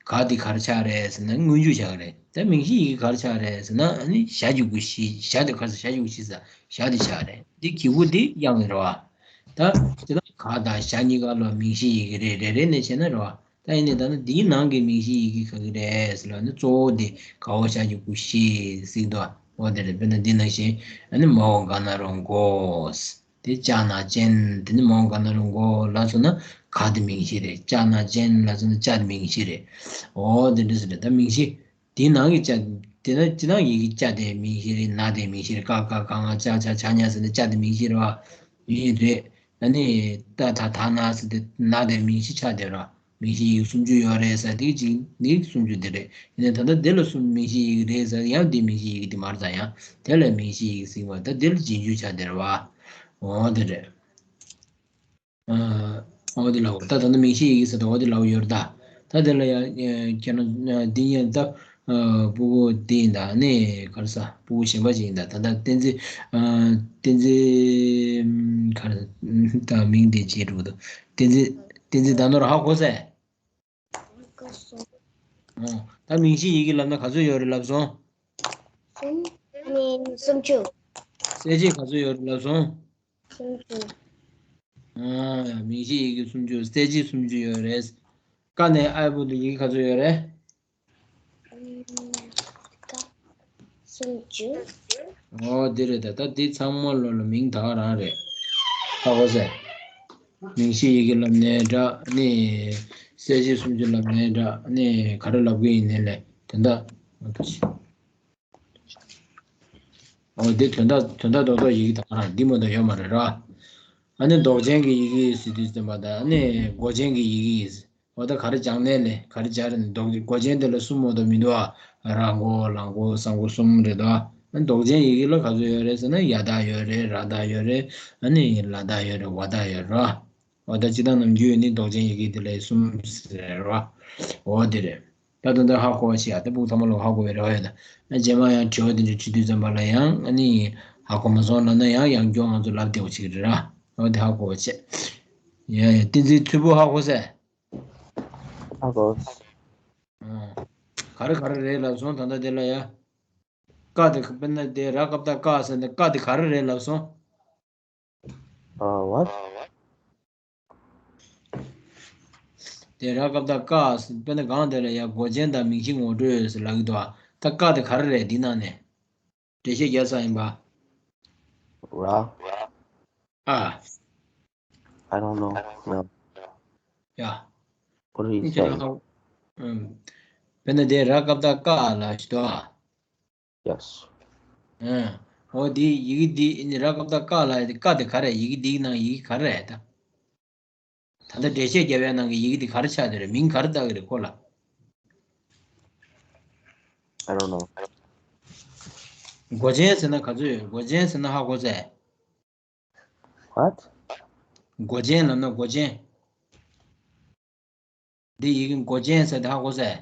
ག་དེ་ག་རེ་ཆགས་རེད་ཟེར་ན་སྔོན་འཇུག་ཆགས་རེད། ད་མིང་གཞི་ཡི་གེ་ག་རེ་ཆགས་རེད་ཟེར་ན། ཨ་ནི་ཞ་གི་གུ་ཞི། ཞ་དེ་ག་རེ་ཟ། ཞ་གི་གུ་ཞི་ཟེར་ཞ་དེ་ཆགས་རེད། དེ་གི་གུ་དེ་དབྱངས་རེད་བ། ད་དེ་ད་ག་དང་ཞ་གཉིས་ཀ་ལ་མིང་གཞི་ཡི་གེ་རེད། རེ་རེ་ནས་བྱས་ན་རེད་བ། ད་ཡིན་ནའི་ད་ནི་འདིའི་ནང་གི་མིང་གཞི་ཡི་གེ་ག་གི་རེད་ཟེར་ལབ་ན། གཙོ་བོ་དེ་ག་འོག་ཞ་གི་གུ་ཞི་ཟེར་འདུག་བ། འོ་དེ་རེད། དཔེར་ན་འདི་ནང་བཞིན་ཨ་ནི་མ་འོག་ག་ན་རོ་མགོ། དེ་ཅ་ན་ཅན། དེ་ནི་མ་འོག་ག་ན་རོ་མགོ་ལབ་སོང་ན་ག་དེ་མིང་གཞི་རེད། ཅ་ན་ཅན་ལབ་སོང་ན་ཅ་དེ་མིང་གཞི་རེད། འོ་དེ་འདྲ་ཟེར་རེད། ད་མིང་གཞི་དེའི་ནང་གི་ཅ། དེ་ན་ཅི་ན་ཡི་གེ་ཅ་དེ་མིང་གཞི་རེད། ན་དེ་མིང་གཞི་རེད། ཀ་ཁ་ག་ང་ཅ་ཆ་ཇ་ཉ་ཟེར་ནས་ཅ་དེ་མིང་གཞི་རེད་བ། ཡིན་རེད། ཨ་ནི་ཏ་ཐ་ད་ན་ཟེར་དེ་ན་དེ་མིང་གཞི་ཆགས་བསྡད་ར། མིང་གཞི་ཡི་གེ་སུམ་ཅུ་ཡོད་རེད་ཟེར་དེ་གཅིག་ནི་སུམ་ཅུ་དེ་རེད། ཡིན་ནའི་ད་ལྟ་དེ་ལ་གསུམ་མིང་གཞི་ཡི་གེ་རེད་ཟེར་ཡང་དེ་མིང་གཞི་ཡི་གེ་དེ་མ་རེད་ད། ཡང་དེ་ལ་མིང་གཞི་ཡི་གེ་ཟེར་བ་ད་དེ་ལ་རྗེས་འཇུག་ཆགས་བསྡད་ར་བ། འོ་དེ་རེད། ཨ། འོ་དེ་ལ་འོ་ད་ད་ནི་མིང་གཞི་ཡི་གེ་ཟེར་ད་འོ་དེ་ལ་འོ་ཡོད་རེད་ད། ད་དེ་ལ་ཡང་ཁྱེད་རང་འདི་ཡིན་ད། ཨ། སྤུ་གུ་འདི་ཡིན་ད། ཨ་ནི་ག་རེ་ཟ། སྤུ་གུ་གཞན་པ་ཅིག་ཡིན་ད། ད་ལྟ་བསྟན་འཛིན། ཨ། བསྟན་འཛིན། ག་རེ་ད་མིང་དེ་བརྗེད་འགྲོ་གི་འདུག་བསྟན་འཛིན། བསྟན་འཛིན་ཟླ་ནོར་ཧ་གོ་སོང་། གོ་སོང་། ཨོ། ད་མིང་གཞི་ཡི་གེ་ལབ་ན་ག་ཚོད་ཡོད་རེད་ལབ་སོང་། གསུམ། ཨ་ནི་སུམ་ཅུ། གསལ་བྱེད་ག་ཚོད་ཡོད་རེད་ལབ་སོང་། སུམ་ཅུ། ཨ། མིང་གཞི་ཡི་གེ་སུམ་ཅུ། གསལ་བྱེད་སུམ་ཅུ་ཡོད་རེད། ཀ་ནས་ཨའི་བར་དུ་ཡི་གེ་ག་ཚོད་ཡོད་རེད། ཨམ། ཀ། སུམ་ཅུ། ཨོ་དེ་རེད་ད། ད་འདི་ཚང་མ་ལོ་ལ་མིང་ད་ག་རང་རེད། ཧ་གོ་སོང་། མིང་གཞི་ཡི་གེ་ལབ་ནའི་འདྲ། ནི་གསལ་བྱེད་སུམ་ཅུ་ལབ་ནའི་འདྲ། ནི་ག་རེ་ལབ་གི་ཡིན་ནའི་ལས་དོན་དག་ཨོ་དེ་དོན་དག་དོན་དག་རྡོག་རྡོག་ཡི་གེ་ད་ག་རང་འདི་མ་གཏོགས་ཡོད་མ་རེད་ར། ཨ་ནི་འདོགས་ཅན་གྱི་ཡི་གེ་ཟེར་དུས་ཙམ་པ་ད། ཨ་ནི་མགོ་ཅན་གྱི་ཡི་གེ་ཟེར། འོ་ད་ག་རེ་སྦྱང་ནའི་ལས་ག་རེ་སྦྱར་ནས་འདོགས་ཀྱི། མགོ་ཅན་དེ་ལ་གསུམ་མ་གཏོགས་མི་འདུག་ཨ། ར་མགོ་ལ་མགོ་ས་མགོ་གསུམ་རེད་དོ། ཨ་ནི་འདོགས་ཅན་ཡི་གེ་ལ་ག་ཚོད་ཡོད་རེད་ཟེར་ན་ཡ་བཏགས་ཡོད་རེད། ར་བཏགས་ཡོད་རེད། ཨ་ནི་ལ་བཏགས་ཡོད་རེད། ཝ་བཏགས་ཡོད་རེད་ར། འོ་ད་སྤྱིར་བཏང་ནམ་རྒྱུན་ནི་འདོགས་ཅན་ཡི་གེ་དེ་ལ་གསུམ་ཟེར་ར། འོ་དེ་རེད། ད་ད་ལྟ་ཧ་གོ་བ་ཞིག་ཨ་ད་ཕྲུ་གུ་ཚང་མ་ལོ་ཧ་གོ་བའི་རེ་བ་ཡོད་ད། ཨ་རྗེས་མ་ཡང་དྲི་བ་དེ་འདྲ་དྲི་དུས་ཙམ་པ་ལ་ཡང་ཨ་ནི་ཧ་གོ་མ་སོང་ལབ་ན་ཡང་ཡང་བསྐྱར་ང་ཚོ་ལབ་བདེ་བོ་ཞིག་རེད་ར། འོ་དེ་ཧ་གོ་བ་བྱས། ཡ་ཡ་བསྟན་འཛིན་མཚུར་ཕུ་ཧ་གོ་ཟེར། ཨ་གོ། ཨ། ག་རེ་ག་རེ་རེད་ལབ་སོང་ད་ལྟ་དེ་ལ་ཡ། ཀ་དེ་དཔེར་ན་དེ་ར་ཀ་བཏགས་ཀ་ཟེར་ནས་ཀ་དེ་ག་རེ་རེད་ལབ་སོང་། ཨ་ཝ། དེ་ར་ཀ་བཏགས་ཀ་ཟེར་དཔེར་ན་གང་དེ་ལ་ཡ་མགོ་ཅན་དང་མིང་གཞི་ངོ་སྤྲོད་ཟེར་ལབ་ཀྱི་འདུག་ད་ཀ་དེ་ག་རེ་རེད་འདི་ནང་ནས། འགྲེལ་བཤད་རྒྱག་ས་ཡིན་པ། ར། ཨ། I don't know. No. ཡ། What are you ནི་ཁྱེད་རང་ཧ། ཨུམ། དཔེར་ན་དེ་ར་ཀ་བཏགས་ཀ་ལ་ཞིག་ཏུ་ཨ། Yes. ཨ། འོ་དེ་ཡི་གེ་འདི་ནི་ར་ཀ་བཏགས་ཀ་ལ་ཀ་དེ་ག་རེ་ཡི་གེ་འདིའི་ནང་ཡི་གེ་ག་རེ་ད། ད་ལྟ་འགྲེལ་བཤད་རྒྱབ་པའི་ནང་གི་ཡི་གེ་འདི་ག་རེ་ཆགས་བསྡད་རེད། མིང་ག་རེ་བཏགས་ཀྱི་རེད་ཁོ་ལ། I don't know. མགོ་ཅན་ཟེར་ན་ག་ཚོད་ཡོད། མགོ་ཅན་ཟེར་ན་ཧ་གོ་ཟེར། What? མགོ་ཅན་ལབ་ན་མགོ་ཅན། འདི་ཡི་གེ་མགོ་ཅན་ཟེར་དེ་ཧ་གོ་ཟེར།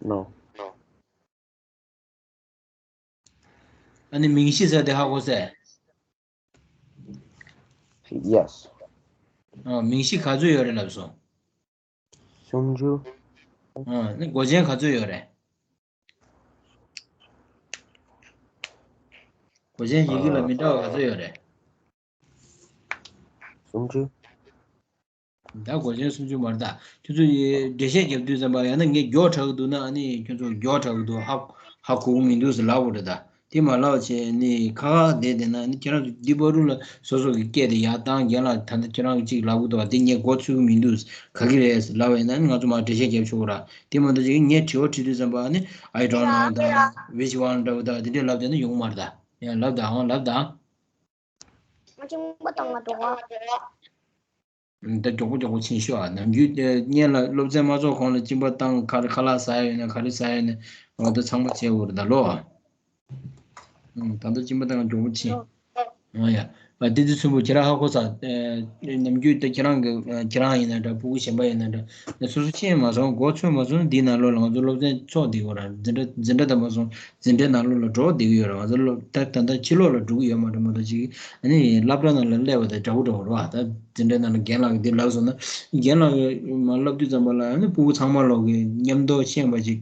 No. ཨ་ནི་མིང་གཞི་ཟེར་དེ་ཧ་གོ་ཟེར། Yes. ཨ། མིང་གཞི་ག་ཚོད་ཡོད་རེད་ལབ་སོང་། སུམ་ཅུ། ཨ་ནི་མགོ་ཅན་ག་ཚོད་ཡོད་རེད། མགོ་ཅན་ཡི་གེ་ལ་མི་འདྲ་བ་ག་ཚོད་ཡོད་རེད། སུམ་ཅུ། ད་མགོ་ཅན་སུམ་ཅུ་མ་རེད་ད། ཁྱོད་ཚོ་ཡི་འགྲེལ་བཤད་རྒྱབ་དུས་ཙམ་པ་ཡང་ན་ངས་མགྱོགས་དྲགས་འདུག་ན་ཨ་ནི་ཁྱོད་ཚོ་མགྱོགས་དྲགས་འདུག་ཧ་ཧ་གོ་གི་མི་འདུག་ཟེར་ལབ་དགོས་རེད་ད། དེ་མ་ལབ་བྱས་ནི་ཁ་ཁ་བསྡད་བསྡད་ན་ནི་ཁྱེད་རང་ཚོ་འདི་བར་དུ་ལ་སོ་སོ་གི་སྐད་དེ་ཡར་བཏང་། རྒན་ལགས་ད་ལྟ་ཁྱེད་རང་གཅིག་ལབ་གི་འདུག་བ། དེ་ངས་མགོ་ཚོད་གི་མི་འདུག་ག་གི་རེད་ལབ་པ་ཡིན་ན་ནི་ང་ཚོ་མར་འགྲེལ་བཤད་རྒྱབ་ཆོག་གི་ར། དེ་མ་གཏོགས་ཅིག་ངས་དྲི་བ་དྲི་དུས་ཙམ་པ་ནི་I don't know དང་which one འདྲ་བོ་དང་དེ་འདྲས་ལབ་བསྡད་ན་ཡོང་གི་མ་རེད་ད། ཡང་ལབ་དང་ལབ་དང་། ང་གཅིན་པ་བཏང་ང་འགྲོ་ག་ད་མགྱོགས་པོ་མགྱོགས་པོ་ཕྱིན་ཤོག་ཨ། ནམ་རྒྱུན་དེ་སྔོན་ལ་སློབ་ཚན་མ་ཚོགས་གོང་ལ་གཅིན་པ་བཏང་། ཁ་ཁ་ལག་ཟ་ཡ་ཡོད་ན་ག་རེ་ཟ་ཡ་ཡོད་ན་འོ་ད་ཚང་མ་བྱས་འོར་ད་ལོ། ཨུམ། ད་ལྟ་གཅིན་པ་བཏང་མགྱོགས་པོ་ཕྱིན། ཨོ་ཡ། ཨ་བསྟན་འཛིན་མཚུར་ཕུ་ཁྱེད་རང་ཧ་གོ་ས། ཨེ་ནམ་རྒྱུན་དེ་ཁྱེད་རང་གི་ཨ་ཁྱེད་རང་ཡིན་ན་འདྲ། ཕྲུ་གུ་གཞན་པ་ཡིན་ན་འདྲ། ནས་སོ་སོ་ཤེས་མ་སོང་། མགོ་ཚོད་མ་སོང་། འདིའི་ནང་ལོགས་ལ་ང་ཚོ་སློབ་ཚན་ཚོགས་བསྡད་ཡོད་ར། འཛིན་གྲྭ་འཛིན་གྲྭ་དང་མ་སོང་། འཛིན་གྲྭའི་ནང་ལོགས་ལ་འགྲོ་བསྡད་ཀྱི་ཡོད་རེད། ང་ཚོ་སློབ་ད་ད་ལྟ་ཕྱི་ལོགས་ལ་འགྲོ་གི་ཡོད་མ་རེད་མ་གཏོགས་ཅིག་ཨ་ནི་སློབ་གྲྭ་ནང་ལ་སླེབས་པ་དང་འདྲ་བོ་འདྲ་བོ་རེད་བ། ད་འཛིན་གྲྭའི་ནང་ལ་རྒན་ལགས་ཀྱིས་འདི་ལབ་སོང་ན། རྒན་ལགས་ཀྱིས་མར་ལབ་དུས་ཙམ་པ་ལ་ཨ་ནི་ཕྲུ་གུ་ཚང་མ་ལོག་གི་མཉམ་དུ་ཤེས་པ་ཅིག་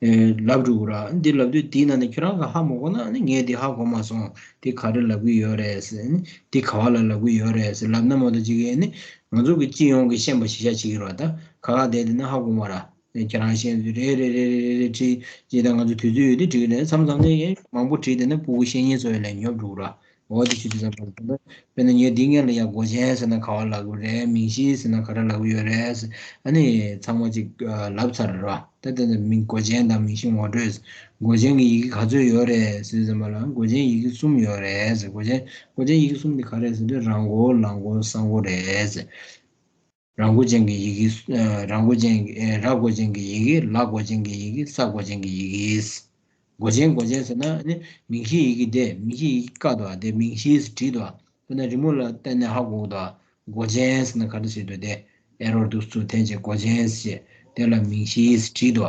ཨེ་ལབ་འགྲོ་གི་ར། འདི་ལབ་དུས་དེའི་ནང་ནས་ཁྱོད་རང་གིས་ཧ་མ་གོ་ན་ཨ་ནི་ངས་འདི་ཧ་གོ་མ་སོང་། འདི་ག་རེ་ལབ་ཀྱི་ཡོད་རེད་ཟེར། ཨ་ནི་འདི་ག་བ་ལ་ལབ་ཀྱི་ཡོད་རེད་ཟེར་ལབ་ན་མ་གཏོགས་ཅིག་ཨ་ནི་ང་ཚོ་གི་སྤྱི་ཡོངས་ཀྱི་ཤེས་པ་གཞི་བཞག་བྱེད་ཀྱི་རེད་བ། ད་ཁ་ཁ་བསྡད་བསྡད་ན་ཧ་གོ་མ་ར། ཁྱེད་རང་བཤད་རེད་རེད་རེད་རེད་རེད་བྲིས། ཅི་ད་ང་ཚོ་དུས་ཚོད་ཡོད་དུས་བྲིས་རེད། མཚམས་མཚམས་ནས་མང་པོ་བྲིས་བསྡད་ན་ཕྲུ་གུ་བཤད་ཉན་ཚོ་ཡ་ལས་ཉོབ་འགྲོ་གི་ར། འོ་དེ་ཞུ་དུས་ཙམ་པ་དཔེར་ན་ངས་འདི་སྔོན་ལ་ཡ་མགོ་ཅན་ཟེར་ན་ག་བ་ལབ་དགོས་རེད། མིང་གཞི་ཟེར་ན་ག་རེ་ལབ་ཀྱི་ཡོད་རེད་ཟེར། ཨ་ནི་ཚང་མ་ཅིག་ལབ་ཚར་རེད་བ། ད་དེ་ནས་མིང་མགོ་ཅན་དང་མིང་གཞི་ངོ་སྤྲོད་ཟེར། མགོ་ཅན་གྱི་ཡི་གེ་ག་ཚོད་ཡོད་རེད་ཟེར་དུས་ཙམ་པ་ལ་མགོ་ཅན་ཡི་གེ་གསུམ་ཡོད་རེད་ཟེར། མགོ་ཅན་མགོ་ཅན་ཡི་གེ་གསུམ་དེ་ག་རེད་ཟེར་དུས་ར་མགོ་ལ་མགོ་ས་མགོ་རེད་ཟེར། ར་མགོ་ཅན་གྱི་ཡི་གེ། ཨ་ར་མགོ་ཅན་གྱི་ཨེ་ར་མགོ་ཅན་གྱི་ཡི་གེ། ལ་མགོ་ཅན་གྱི་ཡི་གེ། ས་མགོ་ཅན་གྱི་ཡི་གེ། མགོ་ཅན་མགོ་ཅན་ཟེར་ན་ནི་མིང་གཞི་ཡི་གེ་དེ། མིང་གཞི་ཡི་གེ་ཀ་དོ། དེ་མིང་གཞི་ཟེར་བྲིས་དོ། དཔེར་ན་རི་མོ་ལ་བལྟས་ནས་ཧ་གོ་གི་འདུག་མགོ་ཅན་ཟེར་ན་ག་འདྲ་ཟེར་འདུག་དེ་ཨེ་རོ་འདུག་ཚུར་འཐེན་བྱས་མགོ་ཅན་ཟེར། དེ་ལ་མིང་གཞི་ཟེར་བྲིས་དོ།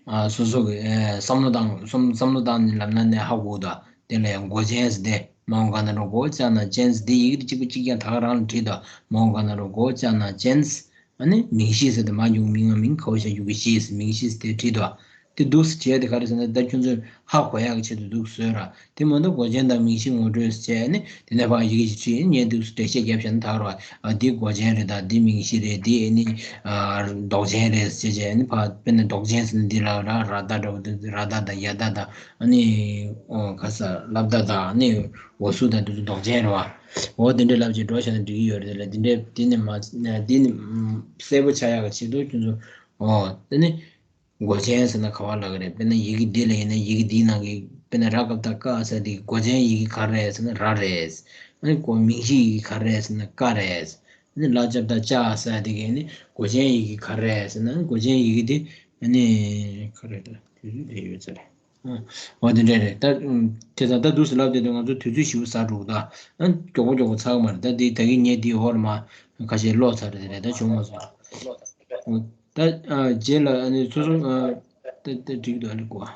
ཨ་སོ་སོ་གི་ཨེ་བསམ་བློ་བཏང་བསམ་བསམ་བློ་བཏང་ནས་ལབ་ན་ནས་ཧ་གོ་གི་འདུག་དེ་ལ་ཡང་མགོ་ཅན་ཟེར་ཏེ། མ་འོངས་ག་ན་རོ་མགོ་ཅ་ན་ཅན་ཟེར་ཏེ། ཡི་གེ་དེ་གཅིག་པ་གཅིག་རྐྱང་ད་ག་རང་ལ་བྲིས་འདུག་མ་འོངས་ག་ན་རོ་མགོ་ཅ་ན་ཅན་ཟེར། ཨ་ནི་མིང་གཞི་ཟེར་ཏེ་མ་འཇུག་མིང་ང་མིང་ག་འོ་ཞ་འཇུག་གི་གཞི་ཟེར། མིང་གཞི་ཟེར་ཏེ་བྲིས་འདུག་དེ་འདུག་སེ་བྲིས་ཏེ་ག་རེ་ཟེར་ན་ད་ཁྱོད་ཚོས་ཧ་གོ་ཡག་གི་ཆེད་དུ་འདུག་བཟོས་ར། དེ་མ་གཏོགས་མགོ་ཅན་དང་མིང་གཞི་ངོ་སྤྲོད་ཟེར་བྱས་ནི་དེ་ནས་ཕར་ཡི་གེ་ཞིག་བྲིས་ནས་འདུག་སེ་འགྲེལ་བཤད་རྒྱབ་བཞག་ན་ད་ག་རེ་བ། ཨ་འདི་མགོ་ཅན་རེད། ད་འདི་མིང་གཞི་རེད། འདི་ཨ་ནི་ཨ་འདོགས་ཅན་རེད་ཟེར་བྱས་ནི་ཕར་དཔེར་ན་འདོགས་ཅན་ཟེར་ན་འདི་ལ་ར་ར་བཏགས་འདྲ་བོ་འདི་ར་བཏགས་དང་ཡ་བཏགས་དང་ཨ་ནི་ཨོ་ག་ས་ལ་བཏགས་དང་ཨ་ནི་འོ་སུ་དང་འདི་ཚོ་འདོགས་ཅན་རེད་བ། འོ་འདི་འདྲ་ལབ་བྱས་འགྲོ་བཞག་ན་འགྲིག་གི་ཡོད་རེད། དེ་ལ་འདི་འདྲ་འདི་ནི་མ་འདི་ནི་གསལ་པོ་ཆགས་ཡག་གི་ཆེད་དུ་ཁྱོད་ཚོ་འོ་དེ་ནི། མགོ་ཅན་ཟེར་ན་ག་བ་ལབ་ཀྱི་རེད། དཔེར་ན་ཡི་གེ་འདི་ལ་ཡིན་ན་ཡི་གེ་འདིའི་ནང་གི་དཔེར་ན་ར་ག་བཏགས་རྐ་ཟེར་དེ་གི་མགོ་ཅན་ཡི་གེ་ག་རེ་རེད་ཟེར་ན་ར་རེད། ཨ་ནི་མགོ་མིང་གཞི་ཡི་གེ་ག་རེ་རེད་ཟེར་ན་རྐ་རེད། ཨ་ནི་ལ་ཅ་བཏགས་ལྕགས་ཟེར་དེ་གི་ནི་མགོ་ཅན་ཡི་གེ་ག་རེ་རེད་ཟེར་ན་མགོ་ཅན་ཡི་གེ་དེ་ ཨ་ནི་ག་རེ་ད་དུས་ཚོད་དེ་ཡོད་ཚད་རེད། ཨ། འོ་དེ་འདྲས་རེད་ད། ཨུམ། དེ་ཙང་ད་འདུག་སེ་ལབ་དེ་དུས་ང་ཚོ་དུས་ཚོད་ཞེ་པོ་ཟ་འགྲོ་གི་ད། ཨ། མགྱོགས་པོ་མགྱོགས་པོ་ཚར་གི་མ་རེད་ད། འདི་ད་གིན་ངས་འདི་འོག་ལ་མར་ཁ་ཤས་ཀློག་ཚར་རེད་དེ་རེད་ད། བྱུང་མ་སོང་། ད། ཨ། རྗེས་ལ་ཨ་ནི་སོ་སོ། ཨ། ད་ད་འགྲིག་འདུག་ཨ་ནི་གོ།